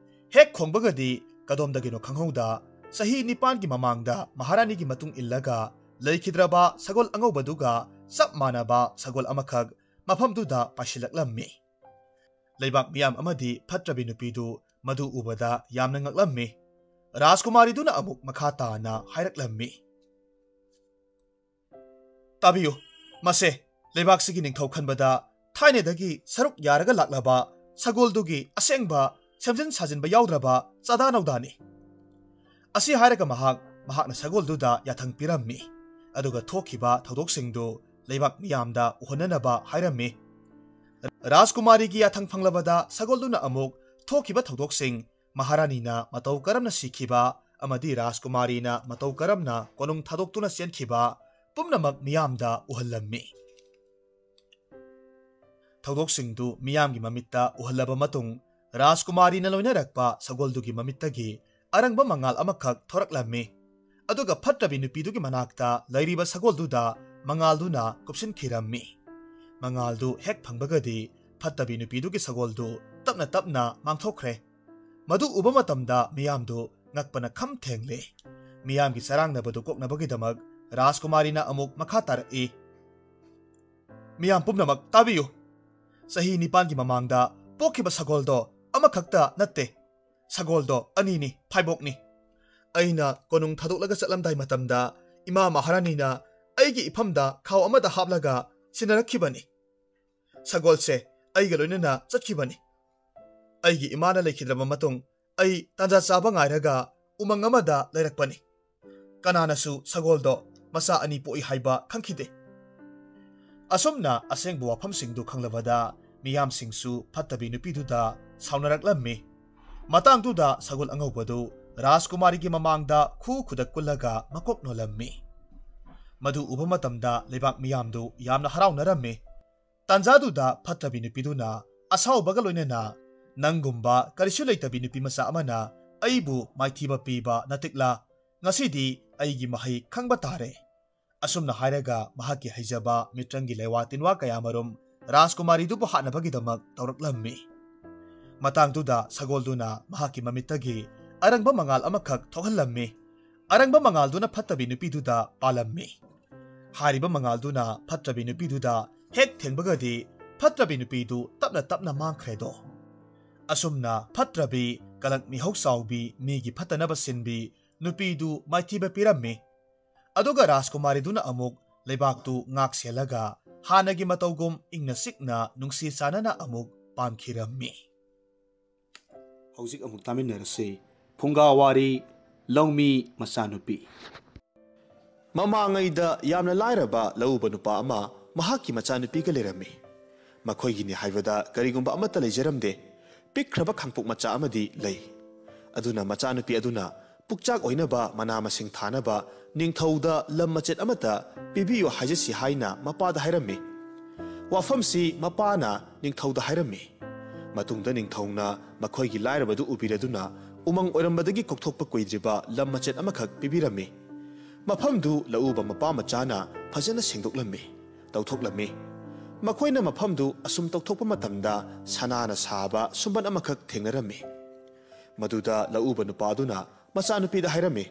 ꯍꯦꯛ ꯈꯣꯡꯕꯒꯗꯤ ꯀꯗꯣꯝꯗꯒꯤꯅꯣ ꯈꯪꯍꯧꯗ ꯆꯍꯤ ꯅꯤꯄꯥꯟꯒꯤ ꯃꯃꯥꯡꯗ ꯃꯍꯥꯔꯥꯅꯤꯒꯤ ꯃꯇꯨꯡ ꯏꯜꯂꯒ ꯂꯩꯈꯤꯗ꯭ꯔꯕ ꯁꯒꯣꯜ ꯑꯉꯧꯕꯗꯨꯒ ꯆꯞ ꯃꯥꯟꯅꯕ ꯁꯒꯣꯜ ꯑꯃꯈꯛ ꯃꯐꯝꯗꯨꯗ ꯄꯥꯏꯁꯤꯜꯂꯛꯂꯝꯃꯤ꯫ ꯂꯩꯕꯥꯛ ꯃꯤꯌꯥꯝ ꯑꯃꯗꯤ ꯐꯠꯇ꯭ꯔꯕꯤ ꯅꯨꯄꯤꯗꯨ ꯃꯗꯨ ꯎꯕꯗ ꯌꯥꯝꯅ ꯉꯛꯂꯝꯃꯤ꯫ ꯔꯥꯖꯀꯨꯃꯥꯔꯤꯗꯨꯅ ꯑꯃꯨꯛ ꯃꯈꯥ ꯇꯥꯅ ꯍꯥꯏꯔꯛꯂꯝꯃꯤ, "ꯇꯥꯕꯤꯌꯨ, ꯃꯁꯦ ꯂꯩꯕꯥꯛꯁꯤꯒꯤ ꯅꯤꯡꯊꯧ ꯈꯟꯕꯗ ꯊꯥꯏꯅꯗꯒꯤ ꯁꯔꯨꯛ ꯌꯥꯔꯒ ꯂꯥꯛꯂꯕ ꯁꯒꯣꯜꯗꯨꯒꯤ ꯑꯁꯦꯡꯕ ꯁꯦꯝꯖꯤꯟ ꯁꯥꯖꯤꯟꯕ ꯌꯥꯎꯗ꯭ꯔꯕ ꯆꯥꯗꯥ ꯅꯧꯗꯥꯅꯤ"꯫ ꯑꯁꯤ ꯍꯥꯏꯔꯒ ꯃꯍꯥꯛ ꯃꯍꯥꯛꯅ ꯁꯒꯣꯜꯗꯨꯗ ꯌꯥꯊꯪ ꯄꯤꯔꯝꯃꯤ, ꯑꯗꯨꯒ ꯊꯣꯛꯈꯤꯕ ꯊꯧꯗꯣꯛꯁꯤꯡꯗꯨ ꯂꯩꯕꯥꯛ ꯃꯤꯌꯥꯝꯗ ꯎꯍꯟꯅꯅꯕ ꯍꯥꯏꯔꯝꯃꯤ꯫ ꯔꯥꯖꯀꯨꯃꯥꯔꯤꯒꯤ ꯌꯥꯊꯪ ꯐꯪꯂꯕꯗ ꯁꯒꯣꯜꯗꯨꯅ ꯑꯃꯨꯛ ꯊꯣꯛꯈꯤꯕ ꯊꯧꯗꯣꯛꯁꯤꯡ, ꯃꯍꯥꯔꯥꯅꯤꯅ ꯃꯇꯧ ꯀꯔꯝꯅ ꯁꯤꯈꯤꯕ ꯑꯃꯗꯤ ꯔꯥꯖꯀꯨꯃꯥꯔꯤꯅ ꯃꯇꯧ ꯀꯔꯝꯅ ꯀꯣꯅꯨꯡ ꯊꯥꯗꯣꯛꯇꯨꯅ ꯆꯦꯟꯈꯤꯕ ꯄꯨꯝꯅꯃꯛ ꯃꯤꯌꯥꯝꯗ ꯎꯍꯜꯂꯝꯃꯤ꯫ ꯊꯧꯗꯣꯛꯁꯤꯡꯗꯨ ꯃꯤꯌꯥꯝꯒꯤ ꯃꯃꯤꯠꯇ ꯎꯍꯜꯂꯕ ꯃꯇꯨꯡ, ꯔꯥꯖꯀꯨꯃꯥꯔꯤꯅ ꯂꯣꯏꯅꯔꯛꯄ ꯁꯒꯣꯜꯗꯨꯒꯤ ꯃꯃꯤꯠꯇꯒꯤ ꯑꯔꯪꯕ ꯃꯉꯥꯜ ꯑꯃꯈꯛ ꯊꯣꯔꯛꯂꯝꯃꯤ꯫ ꯑꯗꯨꯒ ꯐꯠꯇꯕꯤ ꯅꯨꯄꯤꯗꯨꯒꯤ ꯃꯅꯥꯛꯇ ꯂꯩꯔꯤꯕ ꯁꯒꯣꯜꯗꯨꯗ ꯃꯉꯥꯜꯗꯨꯅ ꯀꯨꯞꯁꯤꯟꯈꯤꯔꯝꯃꯤ꯫ ꯃꯉꯥꯜꯗꯨ ꯍꯦꯛ ꯐꯪꯕꯒꯗꯤ ꯐꯠꯇꯕꯤ ꯅꯨꯄꯤꯗꯨꯒꯤ ꯁꯒꯣꯜꯗꯨ ꯇꯞꯅ ꯇꯞꯅ ꯃꯥꯡꯊꯣꯛꯈ꯭ꯔꯦ꯫ ꯃꯗꯨ ꯎꯕ ꯃꯇꯝꯗ ꯃꯤꯌꯥꯝꯗꯨ ꯉꯛꯄꯅ ꯈꯝ ꯊꯦꯡꯂꯦ꯫ ꯃꯤꯌꯥꯝꯒꯤ ꯆꯔꯥꯡꯅꯕꯗꯨ ꯀꯣꯛꯅꯕꯒꯤꯗꯃꯛ ꯔꯥꯖꯀꯨꯃꯥꯔꯤꯅ ꯑꯃꯨꯛ ꯃꯈꯥ ꯇꯥꯔꯛꯏ, "ꯃꯤꯌꯥꯝ ꯄꯨꯝꯅꯃꯛ ꯇꯥꯕꯤꯌꯨ꯫ ꯆꯍꯤ ꯅꯤꯄꯥꯟꯒꯤ ꯃꯃꯥꯡꯗ ꯄꯣꯛꯈꯤꯕ ꯁꯒꯣꯜꯗꯣ ꯑꯃꯈꯛꯇ ꯅꯠꯇꯦ꯫ ꯁꯒꯣꯜꯗꯣ ꯑꯅꯤꯅꯤ, ꯐꯥꯏꯕꯣꯛꯅꯤ꯫ ꯑꯩꯅ ꯀꯣꯅꯨꯡ ꯊꯥꯗꯣꯛꯂꯒ ꯆꯠꯂꯝꯗꯥꯏ ꯃꯇꯝꯗ ꯏꯃꯥ ꯃꯍꯥꯔꯥꯅꯤꯅ ꯑꯩꯒꯤ ꯏꯐꯝꯗ ꯈꯥꯎ ꯑꯃꯗ ꯍꯥꯞꯂꯒ ꯁꯤꯟꯅꯔꯛꯈꯤꯕꯅꯤ꯫ ꯁꯒꯣꯜꯁꯦ ꯑꯩꯒ ꯂꯣꯏꯅꯅ ꯆꯠꯈꯤꯕꯅꯤ꯫ ꯑꯩꯒꯤ ꯏꯃꯥꯅ ꯂꯩꯈꯤꯗ꯭ꯔꯕ ꯃꯇꯨꯡ ꯑꯩ ꯇꯥꯟꯖꯥ ꯆꯥꯕ ꯉꯥꯏꯔꯒ ꯎꯃꯪ ꯑꯃꯗ ꯂꯩꯔꯛꯄꯅꯤ꯫ ꯀꯅꯥꯅꯁꯨ ꯁꯒꯣꯜꯗꯣ ꯃꯆꯥ ꯑꯅꯤ ꯄꯣꯛꯏ ꯍꯥꯏꯕ ꯈꯪꯈꯤꯗꯦ"꯫ ꯑꯁꯨꯝꯅ ꯑꯁꯦꯡꯕ ꯋꯥꯐꯝꯁꯤꯡꯗꯨ ꯈꯪꯂꯕꯗ ꯃꯤꯌꯥꯝꯁꯤꯡꯁꯨ ꯐꯠꯇꯕꯤ ꯅꯨꯄꯤꯗꯨꯗ ꯁꯥꯎꯅꯔꯛꯂꯝꯃꯤ꯫ ꯃꯇꯥꯡꯗꯨꯗ ꯁꯒꯣꯜ ꯑꯉꯧꯕꯗꯨ ꯔꯥꯖꯀꯨꯃꯥꯔꯤꯒꯤ ꯃꯃꯥꯡꯗ ꯈꯨ ꯈꯨꯗꯛ ꯀꯨꯜꯂꯒ ꯃꯀꯣꯛ ꯅꯣꯜꯂꯝꯃꯤ꯫ ꯃꯗꯨ ꯎꯕ ꯃꯇꯝꯗ ꯂꯩꯕꯥꯛ ꯃꯤꯌꯥꯝꯗꯨ ꯌꯥꯝꯅ ꯍꯔꯥꯎꯅꯔꯝꯃꯤ꯫ ꯇꯥꯟꯖꯥꯗꯨꯗ ꯐꯠꯇ꯭ꯔꯕꯤ ꯅꯨꯄꯤꯗꯨꯅ ꯑꯁꯥꯎꯕꯒ ꯂꯣꯏꯅꯅ, "ꯅꯪꯒꯨꯝꯕ ꯀꯔꯤꯁꯨ ꯂꯩꯇꯕꯤ ꯅꯨꯄꯤ ꯃꯆꯥ ꯑꯃꯅ ꯑꯩꯕꯨ ꯃꯥꯏꯊꯤꯕ ꯄꯤꯕ ꯅꯇꯤꯛꯂꯥ? ꯉꯁꯤꯗꯤ ꯑꯩꯒꯤ ꯃꯍꯩ ꯈꯪꯕ ꯇꯥꯔꯦ"꯫ ꯑꯁꯨꯝꯅ ꯍꯥꯏꯔꯒ ꯃꯍꯥꯛꯀꯤ ꯍꯩꯖꯕ ꯃꯤꯇ꯭ꯔꯪꯒꯤ ꯂꯩꯋꯥ ꯇꯤꯟꯋꯥ ꯀꯌꯥꯃꯔꯨꯝ ꯔꯥꯖꯀꯨꯃꯥꯔꯤꯗꯨꯕꯨ ꯍꯥꯠꯅꯕꯒꯤꯗꯃꯛ ꯇꯧꯔꯛꯂꯝꯃꯤ꯫ ꯃꯇꯥꯡꯗꯨꯗ ꯁꯒꯣꯜꯗꯨꯅ ꯃꯍꯥꯛꯀꯤ ꯃꯃꯤꯠꯇꯒꯤ ꯑꯔꯪꯕ ꯃꯉꯥꯜ ꯑꯃꯈꯛ ꯊꯣꯛꯍꯜꯂꯝꯃꯤ꯫ ꯑꯔꯪꯕ ꯃꯉꯥꯜꯗꯨꯅ ꯐꯠꯇꯕꯤ ꯅꯨꯄꯤꯗꯨꯗ ꯄꯥꯜꯂꯝꯃꯤ꯫ ꯍꯥꯏꯔꯤꯕ ꯃꯉꯥꯜꯗꯨꯅ ꯐꯠꯇ꯭ꯔꯕꯤ ꯅꯨꯄꯤꯗꯨꯗ ꯍꯦꯛ ꯊꯦꯡꯕꯒꯗꯤ ꯐꯠꯇ꯭ꯔꯕꯤ ꯅꯨꯄꯤꯗꯨ ꯇꯞꯅ ꯇꯞꯅ ꯃꯥꯡꯈ꯭ꯔꯦꯗꯣ꯫ ꯑꯁꯨꯝꯅ ꯐꯠꯇ꯭ꯔꯕꯤ, ꯀꯂꯛ ꯃꯤꯍꯧ ꯆꯥꯎꯕꯤ, ꯃꯤꯒꯤ ꯐꯠꯇꯅꯕ ꯁꯤꯟꯕꯤ ꯅꯨꯄꯤꯗꯨ ꯃꯥꯏꯊꯤꯕ ꯄꯤꯔꯝꯃꯤ꯫ ꯑꯗꯨꯒ ꯔꯥꯖꯀꯨꯃꯥꯔꯤꯗꯨꯅ ꯑꯃꯨꯛ ꯂꯩꯕꯥꯛꯇꯨ ꯉꯥꯛ ꯁꯦꯜꯂꯒ ꯍꯥꯟꯅꯒꯤ ꯃꯇꯧꯒꯨꯝ ꯏꯪꯅ ꯆꯤꯛꯅ ꯅꯨꯡꯁꯤ ꯆꯥꯟꯅꯅ ꯑꯃꯨꯛ ꯄꯥꯟꯈꯤꯔꯝꯃꯤ꯫ ꯍꯧꯖꯤꯛ ꯑꯃꯨꯛ ꯇꯥꯃꯤꯟꯅꯔꯁꯤ꯫ ꯐꯨꯡꯒꯥ ꯋꯥꯔꯤ, ꯂꯧꯃꯤ ꯃꯆꯥꯅꯨꯄꯤ꯫ ꯃꯃꯥꯡꯉꯩꯗ ꯌꯥꯝꯅ ꯂꯥꯏꯔꯕ ꯂꯧꯎꯕ ꯅꯨꯄꯥ ꯑꯃ ꯃꯍꯥꯛꯀꯤ ꯃꯆꯥꯅꯨꯄꯤꯒ ꯂꯩꯔꯝꯃꯤ꯫ ꯃꯈꯣꯏꯒꯤꯅꯤ ꯍꯥꯏꯕꯗ ꯀꯔꯤꯒꯨꯝꯕ ꯑꯃꯠꯇ ꯂꯩꯖꯔꯝꯗꯦ꯫ ꯄꯤꯛꯈ꯭ꯔꯕ ꯈꯥꯡꯄꯣꯛ ꯃꯆꯥ ꯑꯃꯗꯤ ꯂꯩ꯫ ꯑꯗꯨꯅ ꯃꯆꯥꯅꯨꯄꯤ ꯑꯗꯨꯅ ꯄꯨꯛꯆꯥꯛ ꯑꯣꯏꯅꯕ ꯃꯅꯥ ꯃꯁꯤꯡ ꯊꯥꯅꯕ ꯅꯤꯡꯊꯧꯗ ꯂꯝ ꯃꯆꯦꯠ ꯑꯃꯠꯇ ꯄꯤꯕꯤꯌꯨ ꯍꯥꯏꯖꯁꯤ ꯍꯥꯏꯅ ꯃꯄꯥꯗ ꯍꯥꯏꯔꯝꯃꯤ꯫ ꯋꯥꯐꯝꯁꯤ ꯃꯄꯥꯅ ꯅꯤꯡꯊꯧꯗ ꯍꯥꯏꯔꯝꯃꯤ꯫ ꯃꯇꯨꯡꯗ ꯅꯤꯡꯊꯧꯅ ꯃꯈꯣꯏꯒꯤ ꯂꯥꯏꯔꯕꯗꯨ ꯎꯕꯤꯔꯗꯨꯅ ꯎꯃꯪ ꯑꯣꯏꯔꯝꯕꯗꯒꯤ ꯀꯣꯛꯊꯣꯛꯄ ꯀꯨꯏꯗ꯭ꯔꯤꯕ ꯂꯝ ꯃꯆꯦꯠ ꯑꯃꯈꯛ ꯄꯤꯕꯤꯔꯝꯃꯤ꯫ ꯃꯐꯝꯗꯨ ꯂꯧꯎꯕ ꯃꯄꯥ ꯃꯆꯥꯅ ꯐꯖꯅ ꯁꯦꯡꯗꯣꯛꯂꯝꯃꯤ, ꯇꯧꯊꯣꯛꯂꯝꯃꯤ꯫ ꯃꯈꯣꯏꯅ ꯃꯐꯝꯗꯨ ꯑꯁꯨꯝ ꯇꯧꯊꯣꯛꯄ ꯃꯇꯝꯗ ꯁꯅꯥꯅ ꯁꯥꯕ ꯁꯨꯝꯕꯟ ꯑꯃꯈꯛ ꯊꯦꯡꯅꯔꯝꯃꯤ꯫ ꯃꯗꯨꯗ ꯂꯧꯎꯕ ꯅꯨꯄꯥ ꯑꯗꯨꯅ ꯃꯆꯥꯅꯨꯄꯤꯗ ꯍꯥꯏꯔꯝꯃꯤ,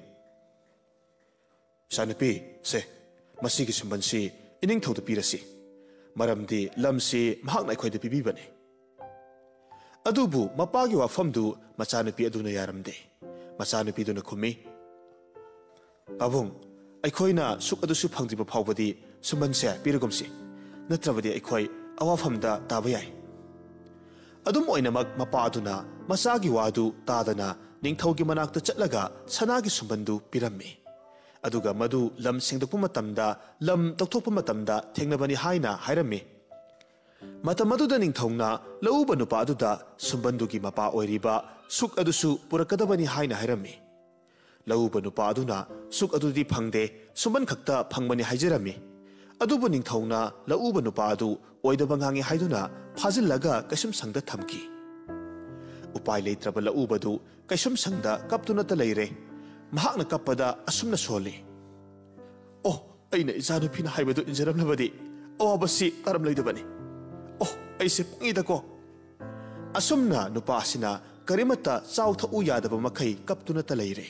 "ꯏꯆꯥꯅꯨꯄꯤ, ꯁꯦ, ꯃꯁꯤꯒꯤ ꯁꯨꯝꯕꯟꯁꯤ ꯏꯅꯤꯡꯊꯧꯗ ꯄꯤꯔꯁꯤ, ꯃꯔꯝꯗꯤ ꯂꯝꯁꯤ ꯃꯍꯥꯛꯅ ꯑꯩꯈꯣꯏꯗ ꯄꯤꯕꯤꯕꯅꯤ"꯫ ꯑꯗꯨꯕꯨ ꯃꯄꯥꯒꯤ ꯋꯥꯐꯝꯗꯨ ꯃꯆꯥꯅꯨꯄꯤ ꯑꯗꯨꯅ ꯌꯥꯔꯝꯗꯦ꯫ ꯃꯆꯥꯅꯨꯄꯤꯗꯨꯅ ꯈꯨꯝꯃꯤ, "ꯄꯥꯕꯨꯡ, ꯑꯩꯈꯣꯏꯅ ꯁꯨꯛ ꯑꯗꯨꯁꯨ ꯐꯪꯗ꯭ꯔꯤꯕ ꯐꯥꯎꯕꯗꯤ ꯁꯨꯝꯕꯟꯁꯦ ꯄꯤꯔꯒꯨꯝꯁꯤ, ꯅꯠꯇ꯭ꯔꯕꯗꯤ ꯑꯩꯈꯣꯏ ꯑꯋꯥꯐꯝꯗ ꯇꯥꯕ ꯌꯥꯏ"꯫ ꯑꯗꯨꯝ ꯑꯣꯏꯅꯃꯛ ꯃꯄꯥ ꯑꯗꯨꯅ ꯃꯆꯥꯒꯤ ꯋꯥꯗꯨ ꯇꯥꯗꯅ ꯅꯤꯡꯊꯧꯒꯤ ꯃꯅꯥꯛꯇ ꯆꯠꯂꯒ ꯁꯅꯥꯒꯤ ꯁꯨꯝꯕꯟꯗꯨ ꯄꯤꯔꯝꯃꯤ꯫ ꯑꯗꯨꯒ ꯃꯗꯨ ꯂꯝ ꯁꯦꯡꯗꯣꯛꯄ ꯃꯇꯝꯗ, ꯂꯝ ꯇꯧꯊꯣꯛꯄ ꯃꯇꯝꯗ ꯊꯦꯡꯅꯕꯅꯤ ꯍꯥꯏꯅ ꯍꯥꯏꯔꯝꯃꯤ꯫ ꯃꯇꯝ ꯑꯗꯨꯗ ꯅꯤꯡꯊꯧꯅ ꯂꯧꯎꯕ ꯅꯨꯄꯥ ꯑꯗꯨꯗ ꯁꯨꯝꯕꯟꯗꯨꯒꯤ ꯃꯄꯥ ꯑꯣꯏꯔꯤꯕ ꯁꯨꯛ ꯑꯗꯨꯁꯨ ꯄꯨꯔꯛꯀꯗꯕꯅꯤ ꯍꯥꯏꯅ ꯍꯥꯏꯔꯝꯃꯤ꯫ ꯂꯧꯎꯕ ꯅꯨꯄꯥ ꯑꯗꯨꯅ ꯁꯨꯛ ꯑꯗꯨꯗꯤ ꯐꯪꯗꯦ, ꯁꯨꯝꯕꯟ ꯈꯛꯇ ꯐꯪꯕꯅꯤ ꯍꯥꯏꯖꯔꯝꯃꯤ꯫ ꯑꯗꯨꯕꯨ ꯅꯤꯡꯊꯧꯅ ꯂꯧꯎꯕ ꯅꯨꯄꯥ ꯑꯗꯨ ꯑꯣꯏꯗꯕ ꯉꯥꯡꯉꯤ ꯍꯥꯏꯗꯨꯅ ꯐꯥꯖꯤꯜꯂꯒ ꯀꯩꯁꯨꯝꯁꯪꯗ ꯊꯝꯈꯤ꯫ ꯎꯄꯥꯏ ꯂꯩꯇ꯭ꯔꯕ ꯂꯧꯎꯕꯗꯨ ꯀꯩꯁꯨꯝꯁꯪꯗ ꯀꯞꯇꯨꯅꯇ ꯂꯩꯔꯦ꯫ ꯃꯍꯥꯛꯅ ꯀꯞꯄꯗ ꯑꯁꯨꯝꯅ ꯁꯣꯜꯂꯤ, "ꯑꯣ, ꯑꯩꯅ ꯏꯆꯥꯅꯨꯄꯤꯅ ꯍꯥꯏꯕꯗꯨ ꯏꯟꯖꯔꯝꯂꯕꯗꯤ ꯑꯋꯥꯕꯁꯤ ꯇꯥꯔꯝꯂꯣꯏꯗꯕꯅꯤ꯫ ꯑꯣ, ꯑꯩꯁꯦ ꯄꯪꯉꯤꯗꯀꯣ!" ꯑꯁꯨꯝꯅ ꯅꯨꯄꯥ ꯑꯁꯤꯅ ꯀꯔꯤꯃꯠꯇ ꯆꯥꯎ ꯊꯛꯎ ꯌꯥꯗꯕ ꯃꯈꯩ ꯀꯞꯇꯨꯅꯇ ꯂꯩꯔꯦ꯫